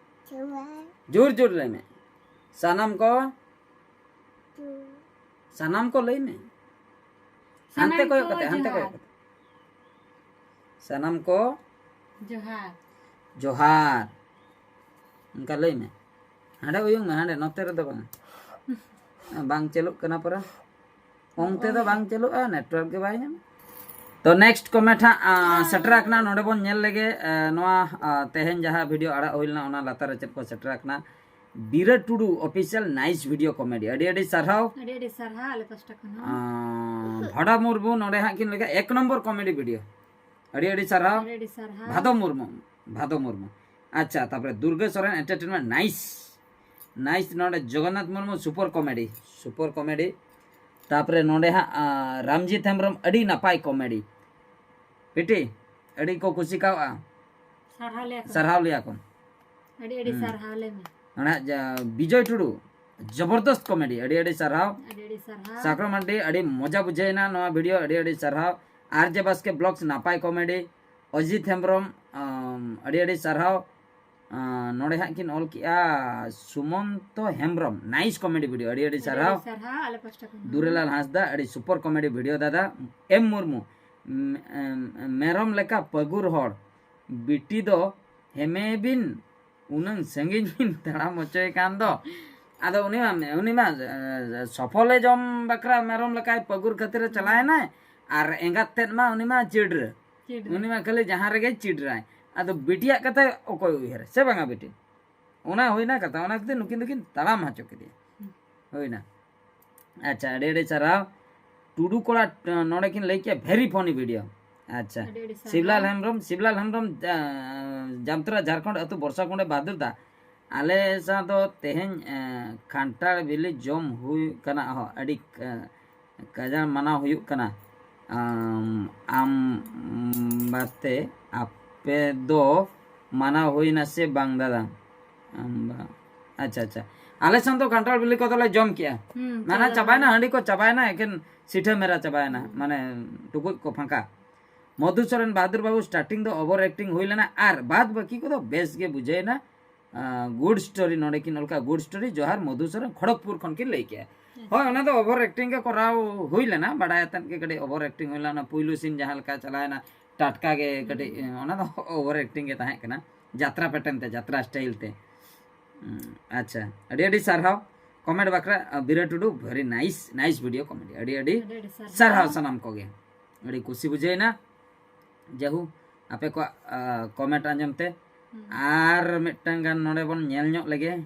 ᱡᱚᱦᱟᱨ᱾ ᱡᱳᱨ ᱡᱳᱨ ᱞᱟᱹᱭ ᱢᱮ᱾ ᱥᱟᱱᱟᱢ ᱠᱚ, ᱡᱚᱦᱟᱨ᱾ ᱥᱟᱱᱟᱢ ᱠᱚ ᱞᱟᱹᱭ ᱢᱮ᱾ ᱥᱟᱱᱟᱢ ᱦᱟᱱᱛᱮ ᱠᱚᱭᱚᱜ ᱠᱚ ᱠᱟᱛᱮ, ᱦᱟᱱᱛᱮ ᱡᱚᱦᱟᱨ᱾ ᱠᱚᱭᱚᱜ ᱠᱟᱛᱮ᱾ ᱥᱟᱱᱟᱢ ᱠᱚ ᱡᱚᱦᱟᱨ᱾ ᱡᱚᱦᱟᱨ᱾ ᱚᱱᱠᱟ ᱞᱟᱹᱭ ᱢᱮ᱾ ᱦᱟᱸᱰᱮ ᱩᱭᱩᱝ ᱢᱮ, ᱦᱟᱸᱰᱮ, ᱱᱚᱛᱮ ᱨᱮᱫᱚ ᱵᱟᱝ᱾ ᱵᱟᱝ ᱪᱟᱹᱞᱩᱜ ᱠᱟᱱᱟ ᱯᱩᱨᱟᱹ᱾ ᱚᱱᱛᱮ ᱫᱚ ᱵᱟᱝ ᱪᱟᱹᱞᱩᱜᱼᱟ, ᱱᱮᱴᱣᱟᱨᱠ ᱜᱮ ᱵᱟᱭ ᱧᱟᱢᱟ᱾ ᱛᱚ, ᱱᱮᱠᱥᱴ ᱠᱚᱢᱮᱱᱴ ᱦᱟᱸᱜ, ᱟ, ᱥᱮᱴᱮᱨ ᱟᱠᱟᱱᱟ᱾ ᱱᱚᱰᱮ ᱵᱚᱱ ᱧᱮᱞ ᱞᱮᱜᱮ, ᱟ, ᱱᱚᱣᱟ, ᱟ, ᱛᱮᱦᱮᱧ ᱡᱟᱦᱟᱸ ᱵᱷᱤᱰᱤᱭᱳ ᱟᱲᱟᱜ ᱦᱩᱭ ᱞᱮᱱᱟ, ᱚᱱᱟ ᱞᱟᱛᱟᱨ ᱨᱮ ᱪᱮᱫ ᱠᱚ ᱥᱮᱴᱮᱨ ᱟᱠᱟᱱᱟ᱾ ᱵᱤᱨᱟᱹ ᱴᱩᱰᱩ ᱚᱯᱷᱤᱥᱤᱭᱟᱞ, ᱱᱟᱭᱤᱥ ᱵᱷᱤᱰᱤᱭᱳ ᱠᱚᱢᱮᱰᱤ, ᱟᱹᱰᱤ ᱟᱹᱰᱤ ᱥᱟᱨᱦᱟᱣ᱾ ᱟᱹᱰᱤ ᱟᱹᱰᱤ ᱥᱟᱨᱦᱟᱣ ᱟᱞᱮ ᱯᱟᱥᱴᱟ ᱠᱷᱚᱱ ᱦᱚᱸ᱾ ᱟ, ᱵᱷᱟᱰᱟ ᱢᱩᱨᱢᱩ ᱱᱚᱰᱮ ᱦᱟᱸᱜ ᱠᱤᱱ ᱞᱟᱹᱭ ᱠᱮᱫᱟ, ᱮᱠ ᱱᱚᱢᱵᱚᱨ ᱠᱚᱢᱮᱰᱤ ᱵᱷᱤᱰᱤᱭᱳ᱾ ᱟᱹᱰᱤ ᱟᱹᱰᱤ ᱥᱟᱨᱦᱟᱣ᱾ ᱟᱹᱰᱤ ᱟᱹᱰᱤ ᱥᱟᱨᱦᱟᱣ᱾ ᱵᱷᱟᱫᱚ ᱢᱩᱨᱢᱩ, ᱵᱷᱟᱫᱚ ᱢᱩᱨᱢᱩ᱾ ᱟᱪᱪᱷᱟ, ᱛᱟᱯᱚᱨᱮ ᱫᱩᱨᱜᱟᱹ ᱥᱚᱨᱮᱱ ᱮᱱᱴᱟᱨᱴᱮᱱᱢᱮᱱᱴ, ᱱᱟᱭᱤᱥ᱾ ᱱᱟᱭᱤᱥ, ᱱᱚᱰᱮ Jagannath Murmu, super comedy, super comedy. ᱛᱟᱯᱚᱨᱮ ᱱᱚᱰᱮ ᱦᱟᱸᱜ, ᱟ, ᱨᱟᱢᱡᱤᱛ ᱦᱮᱢᱵᱨᱚᱢ, ᱟᱹᱰᱤ ᱱᱟᱯᱟᱭ ᱠᱚᱢᱮᱰᱤ᱾ ᱵᱤᱴᱤ, ᱟᱹᱰᱤ ᱠᱚ ᱠᱩᱥᱤ ᱠᱟᱣᱟ᱾ ᱥᱟᱨᱦᱟᱣ ᱞᱮᱭᱟ ᱠᱚ᱾ ᱥᱟᱨᱦᱟᱣ ᱞᱮᱭᱟ ᱠᱚ᱾ ᱟᱹᱰᱤ ᱟᱹᱰᱤ ᱦᱩᱸ᱾ ᱥᱟᱨᱦᱟᱣ ᱞᱮ ᱢᱮ᱾ ᱚᱱᱟ ᱡᱟ-, ᱵᱤᱡᱚᱭ ᱴᱩᱰᱩ, ᱡᱚᱵᱚᱨᱫᱚᱥᱛ ᱠᱚᱢᱮᱰᱤ, ᱟᱹᱰᱤ ᱟᱹᱰᱤ ᱥᱟᱨᱦᱟᱣ᱾ ᱟᱹᱰᱤ ᱟᱹᱰᱤ ᱥᱟᱨᱦᱟᱣ᱾ ᱥᱟᱠᱨᱚ ᱢᱟᱱᱰᱤ, ᱟᱹᱰᱤ ᱢᱚᱡᱟ ᱵᱩᱡᱷᱟᱹᱣᱮᱱᱟ ᱱᱚᱣᱟ ᱵᱷᱤᱰᱤᱭᱳ, ᱟᱹᱰᱤ ᱟᱹᱰᱤ ᱥᱟᱨᱦᱟᱣ᱾ ᱟᱨ ᱡᱮ ᱵᱟᱥᱠᱮ ᱵᱞᱚᱜᱥ, ᱱᱟᱯᱟᱭ ᱠᱚᱢᱮᱰᱤ᱾ ᱚᱡᱤᱛ ᱦᱮᱢᱵᱨᱚᱢ, ᱟᱢ, ᱟᱹᱰᱤ ᱟᱹᱰᱤ ᱥᱟᱨᱦᱟᱣ᱾ ᱟᱸ, ᱱᱚᱰᱮ ᱦᱟᱸᱜ ᱠᱤᱱ ᱚᱞ ᱠᱮᱜᱼᱟ ᱥᱩᱢᱚᱱᱛᱚ ᱦᱮᱢᱵᱨᱚᱢ, nice comedy video, ᱟᱹᱰᱤ ᱟᱹᱰᱤ ᱥᱟᱨᱦᱟᱣ᱾ ᱥᱟᱨᱦᱟᱣ ᱟᱞᱮ ᱯᱟᱥᱴᱟ ᱠᱷᱚᱱ ᱦᱚᱸ᱾ ᱫᱩᱨᱮᱞᱟᱞ ᱦᱟᱸᱥᱫᱟ, ᱟᱹᱰᱤ super comedy video ᱫᱟᱫᱟ᱾ ᱮᱢ ᱢᱩᱨᱢᱩ, ᱢ-, ᱮᱢ, ᱢᱮᱨᱚᱢ ᱞᱮᱠᱟ ᱯᱟᱹᱜᱩᱨ ᱦᱚᱲ, ᱵᱤᱴᱤ ᱫᱚ ᱦᱮᱢᱮ ᱵᱤᱱ, ᱩᱱᱟᱹᱝ ᱥᱟᱺᱜᱤᱧ ᱵᱤᱱ ᱛᱟᱲᱟᱢ ᱦᱚᱪᱚᱭ ᱠᱟᱱ ᱫᱚ᱾ ᱟᱫᱚ ᱩᱱᱤ ᱢᱟ, ᱩᱱᱤ ᱢᱟ, ᱮ, ᱥᱚᱯᱷᱚᱞᱮ ᱡᱚᱢ ᱵᱟᱠᱷᱨᱟ ᱢᱮᱨᱚᱢ ᱞᱮᱠᱟᱭ ᱯᱟᱹᱜᱩᱨ ᱠᱷᱟᱹᱛᱤᱨ ᱮ ᱪᱟᱞᱟᱣ ᱮᱱᱟᱭ, ᱟᱨ ᱮᱸᱜᱟᱛ ᱛᱮᱫ ᱢᱟ ᱩᱱᱤ ᱢᱟ ᱪᱤᱰᱨᱟᱹ᱾ ᱪᱤᱰᱨᱟᱹ᱾ ᱩᱱᱤ ᱢᱟ ᱠᱷᱟᱹᱞᱤ ᱡᱟᱦᱟᱸ ᱨᱮᱜᱮᱭ ᱪᱤᱰᱨᱟᱭ᱾ ᱟᱫᱚ ᱵᱤᱴᱤᱭᱟᱜ ᱠᱟᱛᱷᱟ ᱚᱠᱚᱭ ᱩᱭᱦᱟᱹᱨᱟ, ᱥᱮ ᱵᱟᱝᱟ ᱵᱤᱴᱤ? ᱚᱱᱟ ᱦᱩᱭᱱᱟ ᱠᱟᱛᱷᱟ, ᱚᱱᱟ ᱠᱷᱟᱹᱛᱤᱨ ᱱᱩᱠᱤᱱ ᱫᱚᱠᱤᱱ ᱛᱟᱲᱟᱢ ᱦᱚᱪᱚ ᱠᱮᱫᱮᱭᱟ᱾ ᱦᱩᱭᱱᱟ᱾ ᱟᱪᱪᱷᱟ, ᱟᱹᱰᱤ ᱟᱹᱰᱤ ᱥᱟᱨᱦᱟᱣ᱾ ᱴᱩᱰᱩ ᱠᱚᱲᱟ, ᱱᱚᱰᱮ ᱠᱤᱱ ᱞᱟᱹᱭ ᱠᱮᱜᱼᱟ, very funny video᱾ ᱟᱪᱪᱷᱟ, ᱟᱹᱰᱤ ᱟᱹᱰᱤ ᱥᱟᱨᱦᱟᱣ᱾ ᱥᱤᱵᱞᱟᱞ ᱦᱮᱢᱵᱨᱚᱢ, ᱥᱤᱵᱞᱟᱞ ᱦᱮᱢᱵᱨᱚᱢ, ᱡᱟ-, ᱡᱟᱢᱛᱨᱟ ᱡᱷᱟᱲᱠᱷᱚᱸᱰ ᱟᱹᱛᱩ ᱵᱚᱨᱥᱟ ᱠᱩᱸᱰᱮ ᱵᱟᱦᱟᱫᱩᱨ ᱫᱟ, ᱟᱞᱮ ᱥᱟᱶ ᱫᱚ ᱛᱮᱦᱮᱧ, ᱮ, ᱠᱟᱱᱴᱷᱟᱲ ᱵᱤᱞᱤ ᱡᱚᱢ ᱦᱩᱭ ᱠᱟᱱᱟ᱾ ᱦᱚᱸ, ᱟᱹᱰᱤ, ᱮ, ᱠᱟᱡᱟᱠ ᱢᱟᱱᱟᱣ ᱦᱩᱭᱩᱜ ᱠᱟᱱᱟ᱾ ᱟᱢ, ᱟᱢ ᱵᱟᱛᱮ ᱟᱯᱮ ᱫᱚ ᱢᱟᱱᱟᱣ ᱦᱩᱭᱱᱟ ᱥᱮ ᱵᱟᱝ ᱫᱟᱫᱟ? ᱟᱢ ᱵᱟ-, ᱟᱪᱪᱷᱟ, ᱟᱪᱪᱷᱟ, ᱟᱞᱮ ᱥᱮᱱ ᱫᱚ ᱠᱟᱱᱴᱷᱟᱲ ᱵᱤᱞᱤ ᱠᱚᱫᱚᱞᱮ ᱡᱚᱢ ᱠᱮᱜᱼᱟ᱾ ᱦᱩᱸ, ᱢᱟᱱᱟ ᱪᱟᱵᱟ ᱪᱟᱵᱟᱭᱮᱱᱟ, ᱞᱮᱱᱟ᱾ ᱦᱟᱺᱰᱤ ᱠᱚ ᱪᱟᱵᱟᱭᱮᱱᱟ, ᱮᱠᱮᱱ ᱥᱤᱴᱷᱟᱹ ᱢᱮᱨᱟ ᱪᱟᱵᱟᱭᱮᱱᱟ, ᱢᱟᱱᱮ ᱴᱩᱠᱩᱡ ᱠᱚ ᱯᱷᱟᱸᱠᱟ᱾ ᱢᱚᱫᱷᱩ ᱥᱚᱨᱮᱱ ᱵᱟᱦᱟᱫᱩᱨ ᱵᱟᱹᱵᱩ, starting ᱫᱚ over acting ᱦᱩᱭ ᱞᱮᱱᱟ ᱟᱨ ᱵᱟᱫ ᱵᱟᱹᱠᱤ ᱠᱚᱫᱚ ᱵᱮᱥ ᱜᱮ ᱵᱩᱡᱷᱟᱹᱣᱮᱱᱟ᱾ ᱟᱸ, good story, ᱱᱚᱰᱮ ᱠᱤᱱ ᱚᱞ ᱠᱟᱜᱼᱟ, good story, ᱡᱚᱦᱟᱨ ᱢᱚᱫᱷᱩ ᱥᱚᱨᱮᱱ, ᱠᱷᱚᱲᱚᱜᱽᱯᱩᱨ ᱠᱷᱚᱱ ᱠᱤᱱ ᱞᱟᱹᱭ ᱠᱮᱜᱼᱟ᱾ ᱦᱳᱭ, ᱚᱱᱟ ᱫᱚ over acting ᱜᱮ ᱠᱚᱨᱟᱣ ᱦᱩᱭ ᱞᱮᱱᱟ, ᱵᱟᱰᱟᱭ ᱟᱛᱮᱫ ᱜᱮ ᱠᱟᱹᱴᱤᱡ over acting ᱦᱩᱭ ᱞᱮᱱᱟ᱾ ᱚᱱᱟ ᱯᱩᱭᱞᱩ scene ᱡᱟᱦᱟᱸ ᱞᱮᱠᱟ ᱪᱟᱞᱟᱣᱮᱱᱟ, ᱴᱟᱴᱠᱟ ᱜᱮ ᱠᱟᱹᱴᱤᱡ, ᱚᱱᱟ ᱫᱚ over acting ᱜᱮ ᱛᱟᱦᱮᱸ ᱠᱟᱱᱟ, ᱡᱟᱛᱨᱟ pattern ᱛᱮ, ᱡᱟᱛᱨᱟ style ᱛᱮ᱾ ᱦᱩᱸ, ᱟᱪᱪᱷᱟ, ᱟᱹᱰᱤ ᱟᱹᱰᱤ ᱥᱟᱨᱦᱟᱣ comment ᱵᱟᱠᱷᱨᱟ, ᱟᱸ, ᱵᱤᱨᱟ ᱴᱩᱰᱩ, very nice, nice video comedy, ᱟᱹᱰᱤ ᱟᱹᱰᱤ ᱟᱹᱰᱤ ᱟᱹᱰᱤ ᱥᱟᱨᱦᱟᱣ᱾ ᱥᱟᱨᱦᱟᱣ ᱥᱟᱱᱟᱢ ᱠᱚᱜᱮ, ᱟᱹᱰᱤ ᱠᱩᱥᱤ ᱵᱩᱡᱷᱟᱹᱣᱮᱱᱟ᱾ ᱡᱟᱦᱩ, ᱟᱯᱮ ᱠᱚᱣᱟᱜ, ᱟᱸ, comment ᱟᱸᱡᱚᱢ ᱛᱮ᱾ ᱟᱨ ᱢᱤᱫᱴᱟᱝ ᱜᱟᱱ ᱱᱚᱰᱮ ᱵᱚᱱ ᱧᱮᱞ ᱧᱚᱜ ᱞᱮᱜᱮ,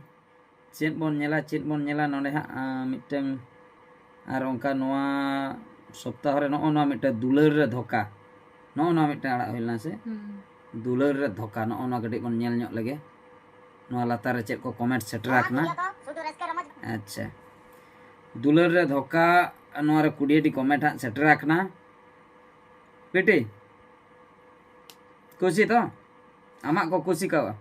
ᱪᱮᱫ ᱵᱚᱱ ᱧᱮᱞᱟ, ᱪᱮᱫ ᱵᱚᱱ ᱧᱮᱞᱟ ᱱᱚᱰᱮ ᱦᱟᱸᱜ, ᱟᱸ, ᱢᱤᱫᱴᱟᱝ ᱟᱨ ᱚᱱᱠᱟ ᱱᱚᱣᱟ ᱥᱚᱯᱛᱟᱦᱚ ᱨᱮ ᱱᱚᱜᱼᱚ ᱱᱚᱣᱟ ᱢᱤᱫᱴᱟᱝ ᱫᱩᱞᱟᱹᱲ ᱨᱮ ᱫᱷᱳᱠᱟ, ᱱᱚᱜᱼᱚ ᱱᱚᱣᱟ ᱢᱤᱫᱴᱟᱝ ᱟᱲᱟᱜ ᱦᱩᱭ ᱞᱮᱱᱟ ᱥᱮ? ᱦᱩᱸ᱾ ᱫᱩᱞᱟᱹᱲ ᱨᱮ ᱫᱷᱳᱠᱟ, ᱱᱚᱜᱼᱚ ᱱᱚᱣᱟ ᱠᱟᱹᱴᱤᱡ ᱵᱚᱱ ᱧᱮᱞ ᱧᱚᱜ ᱞᱮᱜᱮ᱾ ᱱᱚᱣᱟ ᱞᱟᱛᱟᱨ ᱨᱮ ᱪᱮᱫ ᱠᱚ comment ᱥᱮᱴᱮᱨ ᱟᱠᱟᱱᱟ? ᱟᱪᱪᱷᱟ, ᱫᱩᱞᱟᱹᱲ ᱨᱮ ᱫᱷᱳᱠᱟ, ᱱᱚᱣᱟ ᱨᱮ ᱠᱩᱲᱤᱭᱟᱹᱴᱤ comment ᱦᱟᱸᱜ ᱥᱮᱴᱮᱨ ᱟᱠᱟᱱᱟ᱾ ᱯᱤᱴᱤ, ᱠᱩᱥᱤ ᱛᱚ? ᱟᱢᱟᱜ ᱠᱚ ᱠᱩᱥᱤ ᱠᱟᱣᱟ᱾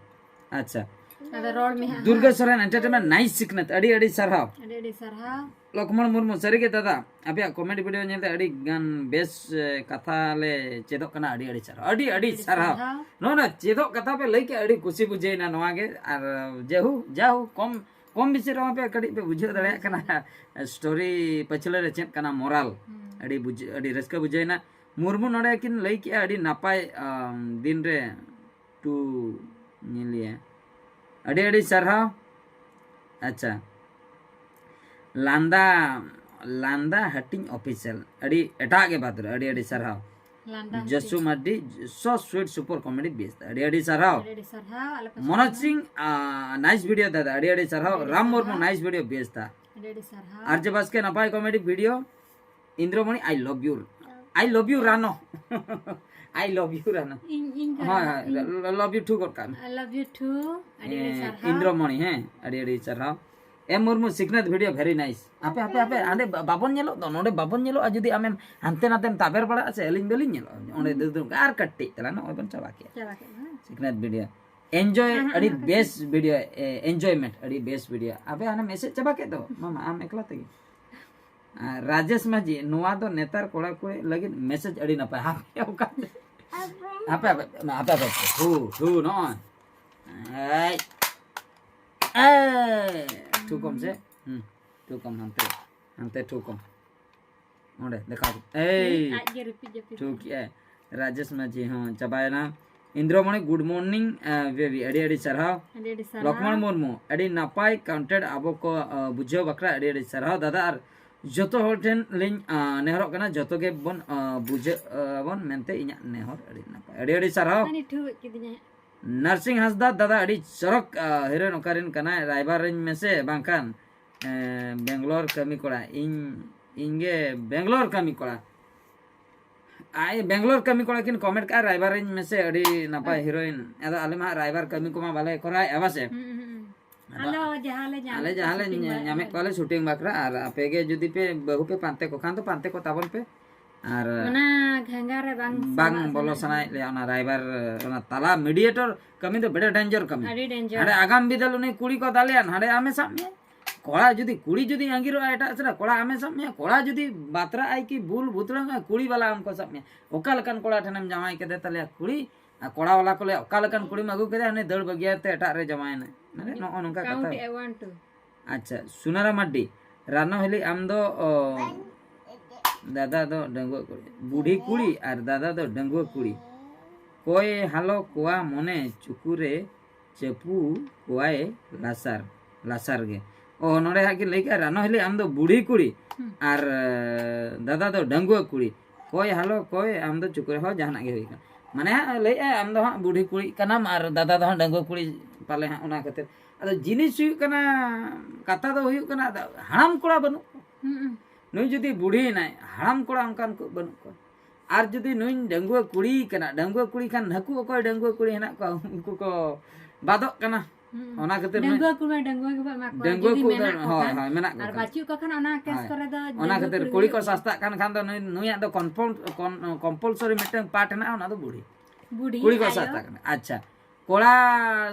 ᱟᱪᱪᱷᱟ, ᱟᱫᱚ ᱨᱚᱲ ᱢᱮ ᱦᱟᱸᱜ᱾ ᱫᱩᱨᱜᱟ ᱥᱚᱨᱮᱱ entertainment, nice ᱥᱤᱠᱷᱱᱟᱹᱛ, ᱟᱹᱰᱤ ᱟᱹᱰᱤ ᱥᱟᱨᱦᱟᱣ᱾ ᱟᱹᱰᱤ ᱟᱹᱰᱤ ᱥᱟᱨᱦᱟᱣ᱾ ᱞᱚᱠᱷᱢᱚᱬ ᱢᱩᱨᱢᱩ, ᱥᱟᱹᱨᱤᱜᱮ ᱫᱟᱫᱟ, ᱟᱯᱮᱭᱟᱜ ᱠᱚᱢᱮᱰᱤ ᱵᱷᱤᱰᱤᱭᱳ ᱧᱮᱞᱛᱮ ᱟᱹᱰᱤ ᱜᱟᱱ ᱵᱮᱥ ᱮ, ᱠᱟᱛᱷᱟ ᱞᱮ ᱪᱮᱫᱚᱜ ᱠᱟᱱᱟ᱾ ᱟᱹᱰᱤ ᱟᱹᱰᱤ ᱥᱟᱨᱦᱟᱣ᱾ ᱟᱹᱰᱤ ᱟᱹᱰᱤ ᱥᱟᱨᱦᱟᱣ᱾ ᱱᱚᱜᱼᱚ ᱱᱚᱣᱟ ᱪᱮᱫᱚᱜ ᱠᱟᱛᱷᱟ ᱯᱮ ᱞᱟᱹᱭ ᱠᱮᱫᱼᱟ, ᱟᱹᱰᱤ ᱠᱩᱥᱤ ᱵᱩᱡᱷᱟᱹᱣᱮᱱᱟ ᱱᱚᱣᱟ ᱜᱮ᱾ ᱟᱨ ᱡᱟᱦᱳ ᱡᱟᱦᱳ ᱠᱚᱢ ᱠᱚᱢ ᱵᱮᱥᱤ ᱨᱮᱦᱚᱸ ᱯᱮ ᱠᱟᱹᱴᱤᱡ ᱯᱮ ᱵᱩᱡᱷᱟᱹᱣ ᱫᱟᱲᱮᱭᱟᱜ ᱠᱟᱱᱟ ᱥᱴᱳᱨᱤ ᱯᱟᱹᱪᱷᱞᱟᱹ ᱨᱮ ᱪᱮᱫ ᱠᱟᱱᱟ ᱢᱚᱨᱟᱞ᱾ ᱦᱩᱸ᱾ ᱟᱹᱰᱤ ᱵᱩᱡᱷᱟᱹ ᱟᱹᱰᱤ ᱨᱟᱹᱥᱠᱟᱹ ᱵᱩᱡᱷᱟᱹᱣᱮᱱᱟ᱾ ᱢᱩᱨᱢᱩ ᱱᱚᱰᱮ ᱠᱤᱱ ᱞᱟᱹᱭ ᱠᱮᱜᱼᱟ, ᱟᱹᱰᱤ ᱱᱟᱯᱟᱭ ᱟᱢ, ᱫᱤᱱ ᱨᱮ ᱴᱩ ᱧᱮᱞᱮᱭᱟ᱾ ᱟᱹᱰᱤ ᱟᱹᱰᱤ ᱥᱟᱨᱦᱟᱣ᱾ ᱟᱪᱪᱷᱟ, ᱞᱟᱸᱫᱟ ᱞᱟᱸᱫᱟ ᱦᱟᱹᱴᱤᱧ ᱚᱯᱷᱤᱥᱤᱭᱟᱞ, ᱟᱹᱰᱤ ᱮᱴᱟᱜ ᱜᱮ ᱵᱟᱫᱽᱨᱮ, ᱟᱹᱰᱤ ᱟᱹᱰᱤ ᱥᱟᱨᱦᱟᱣ᱾ ᱞᱟᱸᱫᱟ ᱡᱚᱥᱩ ᱦᱟᱹᱴᱤᱧ᱾ Mardi, so sweet, super comedy, best, ᱟᱹᱰᱤ ᱟᱹᱰᱤ ᱥᱟᱨᱦᱟᱣ᱾ ᱟᱹᱰᱤ ᱟᱹᱰᱤ ᱥᱟᱨᱦᱟᱣ, ᱟᱞᱮ ᱯᱟᱥᱴᱟ ᱢᱚᱱᱳᱡᱽ ᱠᱷᱚᱱ᱾ ᱥᱤᱝ, ᱟᱸ, nice video ᱫᱟᱫᱟ, ᱟᱹᱰᱤ ᱟᱹᱰᱤ ᱥᱟᱨᱦᱟᱣ᱾ ᱟᱹᱰᱤ ᱟᱹᱰᱤ ᱨᱟᱢ ᱢᱩᱨᱢᱩ, ᱥᱟᱨᱦᱟᱣ᱾ Nice video, best ᱫᱟ᱾ ᱟᱹᱰᱤ ᱟᱹᱰᱤ ᱥᱟᱨᱦᱟᱣ᱾ ᱟᱨ ᱡᱮ ᱵᱟᱥᱠᱮ, ᱱᱟᱯᱟᱭ comedy video. Indramani, I love you, I love you ᱨᱟᱱᱚ᱾ I love you ᱨᱟᱱᱚ᱾ ᱤᱧ ᱤᱧ ᱦᱳᱭ ᱦᱳᱭ, ᱤᱧ ᱞᱚ- love you too ᱜᱚᱫ ᱠᱟᱜ ᱢᱮ᱾ I love you too. ᱟᱹᱰᱤ ᱟᱹᱰᱤ ᱦᱮᱸ, ᱥᱟᱨᱦᱟᱣ᱾ ᱤᱱᱫᱨᱚᱢᱚᱬᱤ, ᱦᱮᱸ, ᱟᱹᱰᱤ ᱟᱹᱰᱤ ᱥᱟᱨᱦᱟᱣ᱾ ᱮᱢ ᱢᱩᱨᱢᱩ, ᱥᱤᱠᱷᱱᱟᱹᱛ ᱵᱷᱤᱰᱤᱭᱳ very nice᱾ ᱟᱯᱮ ᱟᱯᱮ ᱟᱯᱮ ᱦᱟᱸᱰᱮ ᱵᱟ- ᱵᱟᱵᱚᱱ ᱧᱮᱞᱚᱜ ᱫᱚ, ᱱᱚᱰᱮ ᱵᱟᱵᱚᱱ ᱧᱮᱞᱚᱜᱼᱟ᱾ ᱡᱩᱫᱤ ᱟᱢᱮᱢ ᱦᱟᱱᱛᱮ ᱱᱟᱛᱮᱢ ᱛᱟᱵᱮᱨ ᱵᱟᱲᱟᱜᱼᱟ ᱥᱮ, ᱟᱹᱞᱤᱧ ᱵᱟᱹᱞᱤᱧ ᱧᱮᱞᱚᱜᱼᱟ᱾ ᱚᱸᱰᱮ ᱦᱩᱸ᱾ ᱫᱩ- ᱫᱩ- ᱟᱨ ᱠᱟᱹᱴᱤᱡ ᱛᱟᱞᱟᱝ ᱱᱚᱜᱼᱚᱭ ᱵᱚᱱ ᱪᱟᱵᱟ ᱠᱮᱜᱼᱟ᱾ ᱪᱟᱵᱟ ᱠᱮᱜᱼᱟ᱾ ᱥᱤᱠᱷᱱᱟᱹᱛ ᱵᱷᱤᱰᱤᱭᱳ᱾ ᱮᱱᱡᱚᱭ, ᱟᱹᱰᱤ ᱵᱮᱥ ᱵᱷᱤᱰᱤᱭᱳ, ᱮ, enjoyment, ᱟᱹᱰᱤ ᱵᱮᱥ ᱵᱷᱤᱰᱤᱭᱳ᱾ ᱟᱯᱮ ᱦᱟᱱᱮ ᱢᱮᱥᱮᱡᱽ ᱪᱟᱵᱟ ᱠᱮᱫ ᱫᱚ ᱢᱟᱢᱟ, ᱟᱢ ᱮᱠᱞᱟ ᱛᱮᱜᱮ᱾ ᱟᱨ ᱨᱟᱡᱮᱥ ᱢᱟᱹᱡᱷᱤ, ᱱᱚᱣᱟ ᱫᱚ ᱱᱮᱛᱟᱨ ᱠᱚᱲᱟ ᱠᱩᱲᱤ ᱞᱟᱹᱜᱤᱫ ᱢᱮᱥᱮᱡᱽ ᱟᱹᱰᱤ ᱱᱟᱯᱟᱭ᱾ ᱦᱟᱯᱮ ᱚᱠᱟ ᱦᱟᱯᱮ ᱦᱟᱯᱮ ᱦᱟᱯᱮ ᱦᱟᱯᱮ ᱦᱩ ᱦᱩ ᱱᱚᱜᱼᱚᱭ᱾ ᱮᱭ ᱮᱭ ᱛᱷᱩ ᱠᱚᱢ ᱥᱮ᱾ ᱦᱩᱸ, ᱛᱷᱩ ᱠᱚᱢ ᱦᱟᱱᱛᱮ, ᱦᱟᱱᱛᱮ ᱛᱷᱩ ᱠᱚᱢ᱾ ᱚᱸᱰᱮ ᱫᱮᱠᱷᱟᱣ᱾ ᱮᱭ ᱟᱡ ᱜᱮ ᱨᱤᱯᱤᱴ ᱡᱟᱹᱯᱤᱴ᱾ ᱴᱷᱤᱠ ᱮ᱾ ᱨᱟᱡᱮᱥ ᱢᱟᱹᱡᱷᱤ ᱦᱚᱸ ᱪᱟᱵᱟᱭᱮᱱᱟ᱾ ᱤᱱᱫᱨᱚᱢᱚᱬᱤ, good morning, ᱵᱮᱵᱤ, ᱟᱹᱰᱤ ᱟᱹᱰᱤ ᱥᱟᱨᱦᱟᱣ᱾ ᱟᱹᱰᱤ ᱟᱹᱰᱤ ᱥᱟᱨᱦᱟᱣ᱾ ᱞᱚᱠᱷᱢᱚᱬ ᱢᱩᱨᱢᱩ, ᱟᱹᱰᱤ ᱱᱟᱯᱟᱭ ᱠᱚᱱᱴᱮᱱᱴ ᱟᱵᱚ ᱠᱚ ᱵᱩᱡᱷᱟᱹᱣ ᱵᱟᱠᱷᱨᱟ ᱟᱹᱰᱤ ᱟᱹᱰᱤ ᱥᱟᱨᱦᱟᱣ ᱫᱟᱫᱟ᱾ ᱟᱨ ᱡᱚᱛᱚ ᱦᱚᱲ ᱴᱷᱮᱱ ᱞᱤᱧ ᱱᱮᱦᱚᱨᱚᱜ ᱠᱟᱱᱟ, ᱡᱚᱛᱚ ᱜᱮᱵᱚᱱ ᱵᱩᱡᱷᱟᱹᱜ ᱟᱵᱚᱱ ᱢᱮᱱᱛᱮ ᱤᱧᱟᱹᱜ ᱱᱮᱦᱚᱨ᱾ ᱟᱹᱰᱤ ᱱᱟᱯᱟᱭ, ᱟᱹᱰᱤ ᱟᱹᱰᱤ ᱥᱟᱨᱦᱟᱣ᱾ ᱦᱟᱹᱱᱤ ᱴᱷᱩ ᱜᱚᱡ ᱠᱤᱫᱤᱧᱟᱭ᱾ ᱱᱟᱨᱥᱤᱝ ᱦᱟᱸᱥᱫᱟ, ᱫᱟᱫᱟ ᱟᱹᱰᱤ ᱪᱚᱨᱚᱠ ᱦᱤᱨᱳᱭᱤᱱ, ᱚᱠᱟᱨᱮᱱ ᱠᱟᱱᱟᱭ? ᱨᱟᱭᱵᱟᱨ ᱟᱹᱧ ᱢᱮᱥᱮ, ᱵᱟᱝᱠᱷᱟᱱ ᱮ, ᱵᱮᱝᱜᱟᱞᱳᱨ ᱠᱟᱹᱢᱤ ᱠᱚᱲᱟ, ᱤᱧ ᱤᱧ ᱜᱮ ᱵᱮᱝᱜᱟᱞᱳᱨ ᱠᱟᱹᱢᱤ ᱠᱚᱲᱟ᱾ ᱟᱭ ᱵᱮᱝᱜᱟᱞᱳᱨ ᱠᱟᱹᱢᱤ ᱠᱚᱲᱟ ᱠᱤᱱ ᱠᱚᱢᱮᱱᱴ ᱠᱟᱜᱼᱟ, ᱨᱟᱭᱵᱟᱨ ᱟᱹᱧ ᱢᱮᱥᱮ, ᱟᱹᱰᱤ ᱱᱟᱯᱟᱭ ᱦᱤᱨᱳᱭᱤᱱ᱾ ᱟᱫᱚ ᱟᱞᱮ ᱢᱟ ᱦᱟᱸᱜ ᱨᱟᱭᱵᱟᱨ ᱠᱟᱹᱢᱤ ᱠᱚᱢᱟ ᱵᱟᱞᱮ ᱠᱚᱨᱟᱣᱮᱫᱼᱟ, ᱵᱟᱥᱮ? ᱦᱩᱸ, ᱦᱩᱸ, ᱦᱩᱸ᱾ ᱟᱫᱚ ᱟᱞᱮ ᱡᱟᱦᱟᱸ ᱞᱮ ᱧᱟᱢᱮᱫ ᱟᱞᱮ ᱠᱚᱣᱟ ᱡᱟᱦᱟᱸ ᱞᱮ ᱥᱩᱴᱤᱝ ᱧᱟ- ᱵᱟᱠᱷᱨᱟ ᱧᱟᱢᱮᱫ ᱜᱮ᱾ ᱠᱚᱣᱟᱞᱮ ᱥᱩᱴᱤᱝ ᱵᱟᱠᱷᱨᱟ, ᱟᱨ ᱟᱯᱮ ᱜᱮ ᱡᱩᱫᱤ ᱯᱮ ᱵᱟᱹᱦᱩ ᱯᱮ ᱯᱟᱱᱛᱮ ᱠᱚ ᱠᱷᱟᱱ ᱫᱚ ᱯᱟᱱᱛᱮ ᱠᱚ ᱛᱟᱵᱚᱱ ᱯᱮ᱾ ᱟᱨ ᱚᱱᱟ ᱜᱷᱟᱸᱜᱟ ᱨᱮ ᱵᱟᱝ ᱵᱟᱝ ᱪᱟᱞᱟᱜ ᱵᱚᱞᱚ ᱥᱟᱱᱟᱭᱮᱫ ᱥᱟᱱᱟᱭᱮᱫ ᱞᱮᱭᱟ, ᱚᱱᱟ ᱨᱟᱭᱵᱟᱨ, ᱚᱱᱟ ᱛᱟᱞᱟ ᱢᱤᱰᱤᱭᱮᱴᱚᱨ ᱠᱟᱹᱢᱤ ᱫᱚ ᱵᱮᱰᱮ ᱰᱮᱧᱡᱟᱨ ᱠᱟᱹᱢᱤ᱾ ᱟᱹᱰᱤ ᱰᱮᱧᱡᱟᱨ᱾ ᱦᱟᱸᱰᱮ ᱟᱜᱟᱢ ᱵᱤᱫᱟᱹᱞ ᱩᱱᱤ ᱠᱩᱲᱤ ᱠᱚ ᱫᱟᱞᱮᱭᱟ, ᱦᱟᱸᱰᱮ ᱟᱢᱮ ᱥᱟᱵ ᱢᱮᱭᱟ᱾ ᱠᱚᱲᱟ ᱡᱩᱫᱤ, ᱠᱩᱲᱤ ᱡᱩᱫᱤ ᱟᱸᱜᱤᱨᱚᱜᱼᱟ ᱮᱴᱟᱜ ᱥᱮᱫ ᱨᱮ, ᱠᱚᱲᱟ ᱟᱢᱮ ᱥᱟᱵ ᱢᱮᱭᱟ᱾ ᱠᱚᱲᱟ ᱡᱩᱫᱤ ᱵᱟᱛᱨᱟᱜ ᱟᱭ ᱠᱤ ᱵᱩᱞ ᱵᱩᱛᱨᱟᱝ ᱟᱭ, ᱠᱩᱲᱤ ᱵᱟᱞᱟ ᱟᱢ ᱠᱚ ᱥᱟᱵ ᱢᱮᱭᱟ᱾ ᱚᱠᱟ ᱞᱮᱠᱟᱱ ᱠᱚᱲᱟ ᱴᱷᱮᱱᱮᱢ ᱡᱟᱶᱟᱭ ᱠᱮᱫᱮ ᱛᱟᱞᱮᱭᱟ ᱠᱩᱲᱤ? ᱟᱨ ᱠᱚᱲᱟ ᱵᱟᱞᱟ ᱠᱚ ᱞᱟᱹᱭᱟ, ᱚᱠᱟ ᱞᱮᱠᱟᱱ ᱠᱩᱲᱤᱢ ᱟᱹᱜᱩ ᱠᱮᱫᱮᱭᱟ, ᱩᱱᱤ ᱫᱟᱹᱲ ᱵᱟᱹᱜᱤᱭᱟᱛᱮ ᱮᱴᱟᱜ ᱨᱮ ᱡᱟᱶᱟᱭᱮᱱᱟᱭ᱾ ᱢᱟᱱᱮ ᱱᱚᱜᱼᱚ ᱱᱚᱝᱠᱟ ᱠᱟᱛᱷᱟ᱾ ᱠᱟᱣᱩᱱᱴ ᱮ ᱳᱣᱟᱱ ᱴᱩ᱾ ᱟᱪᱪᱷᱟ, ᱥᱩᱱᱟᱨᱟ ᱢᱟᱨᱰᱤ, ᱨᱟᱱᱚ ᱦᱤᱞᱤ, ᱟᱢ ᱫᱚ, ᱚ, ᱫᱟᱫᱟ ᱫᱚ ᱰᱟᱺᱜᱩᱣᱟᱹ ᱠᱩᱲᱤ, ᱵᱩᱰᱷᱤ ᱠᱩᱲᱤ ᱟᱨ ᱫᱟᱫᱟ ᱫᱚ ᱰᱟᱺᱜᱩᱣᱟᱹ ᱠᱩᱲᱤ᱾ ᱠᱚᱭ ᱦᱟᱞᱚ ᱠᱚᱣᱟ ᱢᱚᱱᱮ ᱪᱩᱠᱩᱨᱮ ᱪᱟᱹᱯᱩ ᱠᱚᱣᱟᱭ ᱞᱟᱥᱟᱨ, ᱞᱟᱥᱟᱨ ᱜᱮ᱾ ᱚ, ᱱᱚᱰᱮ ᱦᱟᱸᱜ ᱠᱤᱱ ᱞᱟᱹᱭ ᱠᱮᱜᱼᱟ, ᱨᱟᱱᱚ ᱦᱤᱞᱤ ᱟᱢ ᱫᱚ ᱵᱩᱰᱷᱤ ᱠᱩᱲᱤ ᱦᱩᱸ᱾ ᱟᱨ, ᱮ, ᱫᱟᱫᱟ ᱫᱚ ᱰᱟᱺᱜᱩᱣᱟᱹ ᱠᱩᱲᱤ᱾ ᱠᱚᱭ ᱦᱟᱞᱚ ᱠᱚᱭ ᱟᱢ ᱫᱚ ᱪᱩᱠᱩᱨᱮ ᱦᱚᱸ ᱡᱟᱦᱟᱱᱟᱜ ᱜᱮ ᱦᱩᱭ ᱠᱟᱱᱟ᱾ ᱢᱟᱱᱮ ᱦᱟᱸᱜ ᱞᱟᱹᱭᱮᱜᱼᱟᱭ ᱟᱢ ᱫᱚ ᱦᱟᱸᱜ ᱵᱩᱰᱷᱤ ᱠᱩᱲᱤ ᱠᱟᱱᱟᱢ ᱟᱨ ᱫᱟᱫᱟ ᱫᱚ ᱦᱟᱸᱜ ᱰᱟᱺᱜᱩᱣᱟᱹ ᱠᱩᱲᱤ ᱯᱟᱞᱮ ᱦᱟᱸᱜ, ᱚᱱᱟ ᱠᱷᱟᱹᱛᱤᱨ᱾ ᱟᱫᱚ ᱡᱤᱱᱤᱥ ᱦᱩᱭᱩᱜ ᱠᱟᱱᱟ, ᱠᱟᱛᱷᱟ ᱫᱚ ᱦᱩᱭᱩᱜ ᱠᱟᱱᱟ, ᱟᱫᱚ ᱦᱟᱲᱟᱢ ᱠᱚᱲᱟ ᱵᱟᱹᱱᱩᱜ ᱠᱚᱣᱟ᱾ ᱦᱩᱸ, ᱦᱩᱸ᱾ ᱱᱩᱭ ᱡᱩᱫᱤ ᱵᱩᱰᱷᱤᱭᱮᱱᱟᱭ, ᱦᱟᱲᱟᱢ ᱠᱚᱲᱟ ᱚᱱᱠᱟᱱ ᱠᱚ ᱵᱟᱹᱱᱩᱜ ᱠᱚᱣᱟ᱾ ᱟᱨ ᱡᱩᱫᱤ ᱱᱩᱭ ᱰᱟᱺᱜᱩᱣᱟᱹ ᱠᱩᱲᱤ ᱠᱟᱱᱟ, ᱰᱟᱺᱜᱩᱣᱟᱹ ᱠᱩᱲᱤ ᱠᱷᱟᱱ ᱱᱟᱹᱠᱩ ᱚᱠᱚᱭ ᱰᱟᱺᱜᱩᱣᱟᱹ ᱠᱩᱲᱤ ᱦᱮᱱᱟᱜ ᱠᱚᱣᱟ, ᱩᱱᱠᱩ ᱠᱚ ᱵᱟᱫᱚᱜ ᱠᱟᱱᱟ᱾ ᱦᱩᱸ᱾ ᱚᱱᱟ ᱠᱷᱟᱹᱛᱤᱨ ᱱᱩᱭ ᱰᱟᱺᱜᱩᱣᱟᱹ ᱠᱚᱲᱟ ᱰᱟᱺᱜᱩᱣᱟᱹ ᱜᱮᱵᱚ ᱮᱢᱟ ᱠᱚᱣᱟ, ᱰᱟᱺᱜᱩᱣᱟᱹ ᱡᱩᱫᱤ ᱠᱚ ᱢᱮᱱᱟᱜ ᱠᱚ ᱦᱳᱭ, ᱠᱷᱟᱱ᱾ ᱦᱳᱭ, ᱢᱮᱱᱟᱜ ᱠᱚ ᱟᱨ ᱠᱷᱟᱱ᱾ ᱵᱟᱹᱪᱩᱜ ᱠᱚ ᱠᱷᱟᱱ ᱚᱱᱟ ᱠᱮᱥ ᱦᱳᱭ᱾ ᱠᱚᱨᱮ ᱫᱚ ᱚᱱᱟ ᱰᱟᱺᱜᱩᱣᱟᱹ ᱠᱷᱟᱹᱛᱤᱨ ᱠᱩᱲᱤ ᱠᱩᱲᱤ ᱠᱚ ᱦᱩᱭᱩᱜᱼᱟ᱾ ᱥᱟᱥᱛᱟᱜ ᱠᱟᱱ ᱠᱷᱟᱱ ᱫᱚ ᱱᱩᱭ, ᱱᱩᱭᱟᱜ ᱫᱚ ᱠᱚᱱᱯᱚᱞ-, ᱠᱚᱱ-, ᱠᱚᱢᱯᱚᱞᱥᱚᱨᱤ ᱢᱤᱫᱴᱟᱝ ᱯᱟᱨᱴ ᱦᱮᱱᱟᱜᱼᱟ, ᱚᱱᱟ ᱫᱚ ᱵᱩᱰᱷᱤ᱾ ᱵᱩᱰᱷᱤ ᱠᱩᱲᱤ ᱠᱚ ᱟᱭᱳ᱾ ᱥᱟᱥᱛᱟᱜ ᱠᱟᱱᱟ᱾ ᱟᱪᱪᱷᱟ, ᱠᱚᱲᱟ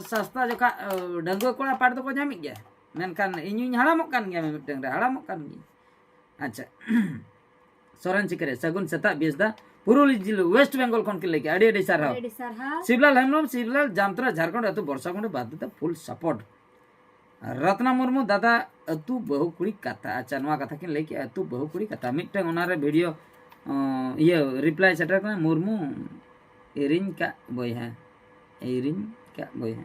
ᱥᱟᱥᱛᱟ ᱡᱚᱠᱷᱟ, ᱚ, ᱰᱟᱺᱜᱩᱣᱟᱹ ᱠᱚᱲᱟ ᱯᱟᱨᱴ ᱫᱚᱠᱚ ᱧᱟᱢᱮᱫ ᱜᱮᱭᱟ, ᱢᱮᱱᱠᱷᱟᱱ ᱤᱧ ᱦᱚᱧ ᱦᱟᱲᱟᱢᱚᱜ ᱠᱟᱱ ᱜᱮᱭᱟ, ᱢᱤᱢᱤᱫᱴᱟᱝ ᱨᱮ ᱦᱟᱲᱟᱢᱚᱜ ᱠᱟᱱ ᱜᱤᱭᱟᱹᱧ᱾ ᱟᱪᱪᱷᱟ, ᱥᱚᱨᱮᱱ ᱥᱤᱠᱟᱹᱨᱤᱭᱟᱹ, ᱥᱟᱹᱜᱩᱱ ᱥᱮᱛᱟᱜ ᱵᱮᱥᱫᱟ, ᱯᱩᱨᱩᱞᱤ ᱡᱤᱞᱟᱹ ᱳᱭᱮᱥᱴ ᱵᱮᱝᱜᱚᱞ ᱠᱷᱚᱱ ᱠᱤᱱ ᱞᱟᱹᱭ ᱠᱮᱜᱼᱟ, ᱟᱹᱰᱤ ᱟᱹᱰᱤ ᱥᱟᱨᱦᱟᱣ᱾ ᱟᱹᱰᱤ ᱟᱹᱰᱤ ᱥᱟᱨᱦᱟᱣ᱾ ᱥᱤᱵᱞᱟᱞ ᱦᱮᱢᱵᱨᱚᱢ, ᱥᱤᱵᱞᱟᱞ ᱡᱟᱢᱛᱨᱟ, ᱡᱷᱟᱲᱠᱷᱚᱸᱰ ᱟᱹᱛᱩ ᱵᱚᱨᱥᱟᱜᱩᱸᱰᱤ ᱵᱟᱫᱽᱫᱷᱚᱛᱟ ᱯᱷᱩᱞ ᱥᱟᱯᱳᱨᱴ᱾ ᱨᱟᱛᱱᱟ ᱢᱩᱨᱢᱩ, ᱫᱟᱫᱟ ᱟᱹᱛᱩ ᱵᱟᱹᱦᱩ ᱠᱩᱲᱤ ᱠᱟᱛᱷᱟ᱾ ᱟᱪᱪᱷᱟ, ᱱᱚᱣᱟ ᱠᱟᱛᱷᱟ ᱠᱤᱱ ᱞᱟᱹᱭ ᱠᱮᱜᱼᱟ, ᱟᱹᱛᱩ ᱵᱟᱹᱦᱩ ᱠᱩᱲᱤ ᱠᱟᱛᱷᱟ᱾ ᱢᱤᱫᱴᱟᱝ ᱚᱱᱟᱨᱮ ᱵᱷᱤᱰᱤᱭᱳ, ᱚ, ᱤᱭᱟᱹ, ᱨᱤᱯᱞᱟᱭ ᱥᱮᱴᱮᱨ ᱠᱟᱱᱟ, ᱢᱩᱨᱢᱩ ᱤᱨᱤᱧ ᱠᱟᱜ ᱵᱚᱭᱦᱟ, ᱤᱨᱤᱧ ᱠᱟᱜ ᱵᱚᱭᱦᱟ᱾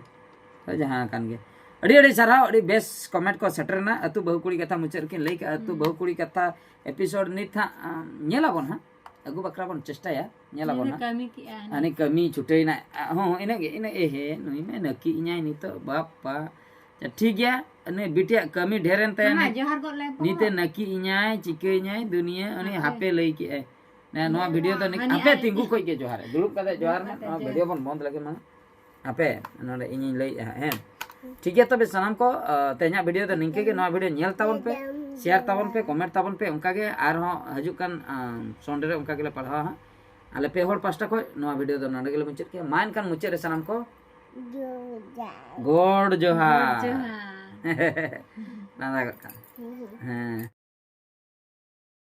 ᱛᱚ ᱡᱟᱦᱟᱸ ᱠᱟᱱ ᱜᱮ, ᱟᱹᱰᱤ ᱟᱹᱰᱤ ᱥᱟᱨᱦᱟᱣ, ᱟᱹᱰᱤ ᱵᱮᱥ ᱠᱚᱢᱮᱱᱴ ᱠᱚ ᱥᱮᱴᱮᱨ ᱮᱱᱟ᱾ ᱟᱹᱛᱩ ᱵᱟᱹᱦᱩ ᱠᱩᱲᱤ ᱠᱟᱛᱷᱟ ᱢᱩᱪᱟᱹᱫ ᱨᱮᱠᱤᱱ ᱞᱟᱹᱭ ᱠᱟᱜᱼᱟ, ᱟᱹᱛᱩ ᱦᱩᱸ᱾ ᱵᱟᱹᱦᱩ ᱠᱩᱲᱤ ᱠᱟᱛᱷᱟ ᱮᱯᱤᱥᱳᱰ ᱱᱤᱛ ᱦᱟᱸᱜ, ᱟᱸ, ᱧᱮᱞᱟᱵᱚᱱ ᱦᱟᱸᱜ, ᱟᱹᱜᱩ ᱵᱟᱠᱷᱨᱟ ᱵᱚᱱ ᱪᱮᱥᱴᱟᱭᱟ, ᱧᱮᱞᱟᱵᱚᱱ ᱩᱱᱤ ᱫᱚ ᱦᱟᱸᱜ᱾ ᱠᱟᱹᱢᱤ ᱠᱮᱜᱼᱟ, ᱦᱟᱱᱮ ᱦᱟᱱᱮ ᱠᱟᱹᱢᱤ ᱪᱷᱩᱴᱟᱹᱭᱮᱱᱟ, ᱦᱚᱸ, ᱤᱱᱟᱹᱜ ᱜᱮ, ᱤᱱᱟᱹᱜ, ᱮ ᱦᱮ, ᱱᱩᱭ ᱢᱟ ᱱᱟᱹᱠᱤ ᱤᱧᱟᱭ ᱱᱤᱛᱚᱜ, ᱵᱟᱯ ᱯᱟ᱾ ᱟᱪᱪᱷᱟ, ᱴᱷᱤᱠ ᱜᱮᱭᱟ, ᱱᱩᱭ ᱵᱤᱴᱤᱭᱟᱜ ᱠᱟᱹᱢᱤ ᱰᱷᱮᱨᱮᱱ ᱛᱟᱭᱟ, ᱢᱟ, ᱱᱤᱛ-, ᱡᱚᱦᱟᱨ ᱜᱚᱫ ᱞᱮ ᱯᱚᱨ᱾ ᱱᱤᱛᱮ ᱱᱟᱹᱠᱤ ᱤᱧᱟᱭ, ᱪᱤᱠᱟᱹ ᱤᱧᱟᱭ, ᱫᱩᱱᱤᱭᱟᱹ, ᱩᱱᱤ ᱦᱟᱯᱮ᱾ ᱦᱟᱯᱮ ᱞᱟᱹᱭ ᱠᱮᱜᱼᱟᱭ᱾ ᱱᱮ, ᱱᱚᱣᱟ ᱦᱟᱹᱱᱤ ᱵᱷᱤᱰᱤᱭᱳ ᱫᱚ ᱱᱤ-, ᱟᱡ ᱦᱟᱯᱮ ᱟᱡ ᱛᱤᱸᱜᱩ ᱛᱮ᱾ ᱠᱷᱚᱡ ᱜᱮ ᱡᱚᱦᱟᱨ, ᱫᱩᱲᱩᱵ ᱠᱟᱛᱮ ᱡᱚᱦᱟᱨ ᱢᱮ, ᱫᱩᱲᱩᱵ ᱠᱟᱛᱮ ᱱᱚᱣᱟ ᱡᱚᱦᱟᱨ᱾ ᱵᱷᱤᱰᱤᱭᱳ ᱵᱚᱱ ᱵᱚᱱᱫ ᱞᱮᱜᱮ ᱢᱟ᱾ ᱦᱟᱯᱮ, ᱱᱚᱰᱮ ᱤᱧᱤᱧ ᱞᱟᱹᱭᱮᱜᱼᱟ ᱦᱟᱸᱜ, ᱦᱮᱸ᱾ ᱴᱷᱤᱠ ᱜᱮᱭᱟ, ᱛᱚᱵᱮ ᱥᱟᱱᱟᱢ ᱠᱚ, ᱟᱸ, ᱛᱮᱦᱮᱧᱟᱜ ᱵᱷᱤᱰᱤᱭᱳ ᱫᱚ ᱱᱤᱝᱠᱟᱹ ᱜᱮ᱾ ᱱᱚᱣᱟ ᱵᱷᱤᱰᱤᱭᱳ ᱧᱮᱞ ᱛᱟᱵᱚᱱ ᱯᱮ, ᱥᱮᱭᱟᱨ ᱛᱟᱵᱚᱱ ᱯᱮ, ᱠᱚᱢᱮᱱᱴ ᱛᱟᱵᱚᱱ ᱯᱮ, ᱚᱱᱠᱟ ᱜᱮ ᱟᱨᱦᱚᱸ ᱦᱤᱡᱩᱜ ᱠᱟᱱ, ᱟᱸ, ᱥᱚᱱᱰᱮ ᱨᱮ ᱚᱱᱠᱟ ᱜᱮᱞᱮ ᱯᱟᱲᱦᱟᱣᱟ ᱦᱟᱸᱜ᱾ ᱟᱞᱮ ᱯᱮ ᱦᱚᱲ ᱯᱟᱥᱴᱟ ᱠᱷᱚᱡ ᱱᱚᱣᱟ ᱵᱷᱤᱰᱤᱭᱳ ᱫᱚ ᱱᱚᱰᱮ ᱜᱮᱞᱮ ᱢᱩᱪᱟᱹᱫ ᱠᱮᱜᱼᱟ᱾ ᱢᱟ ᱮᱱᱠᱷᱟᱱ ᱢᱩᱪᱟᱹᱫ ᱨᱮ ᱥᱟᱱᱟᱢ ᱠᱚ ᱜᱚᱰ ᱡᱚᱦᱟᱨ᱾ ᱡᱚᱦᱟᱨ᱾ ᱞᱟᱸᱫᱟ ᱜᱚᱫ ᱠᱟᱜ ᱢᱮ᱾ ᱦᱮᱸ᱾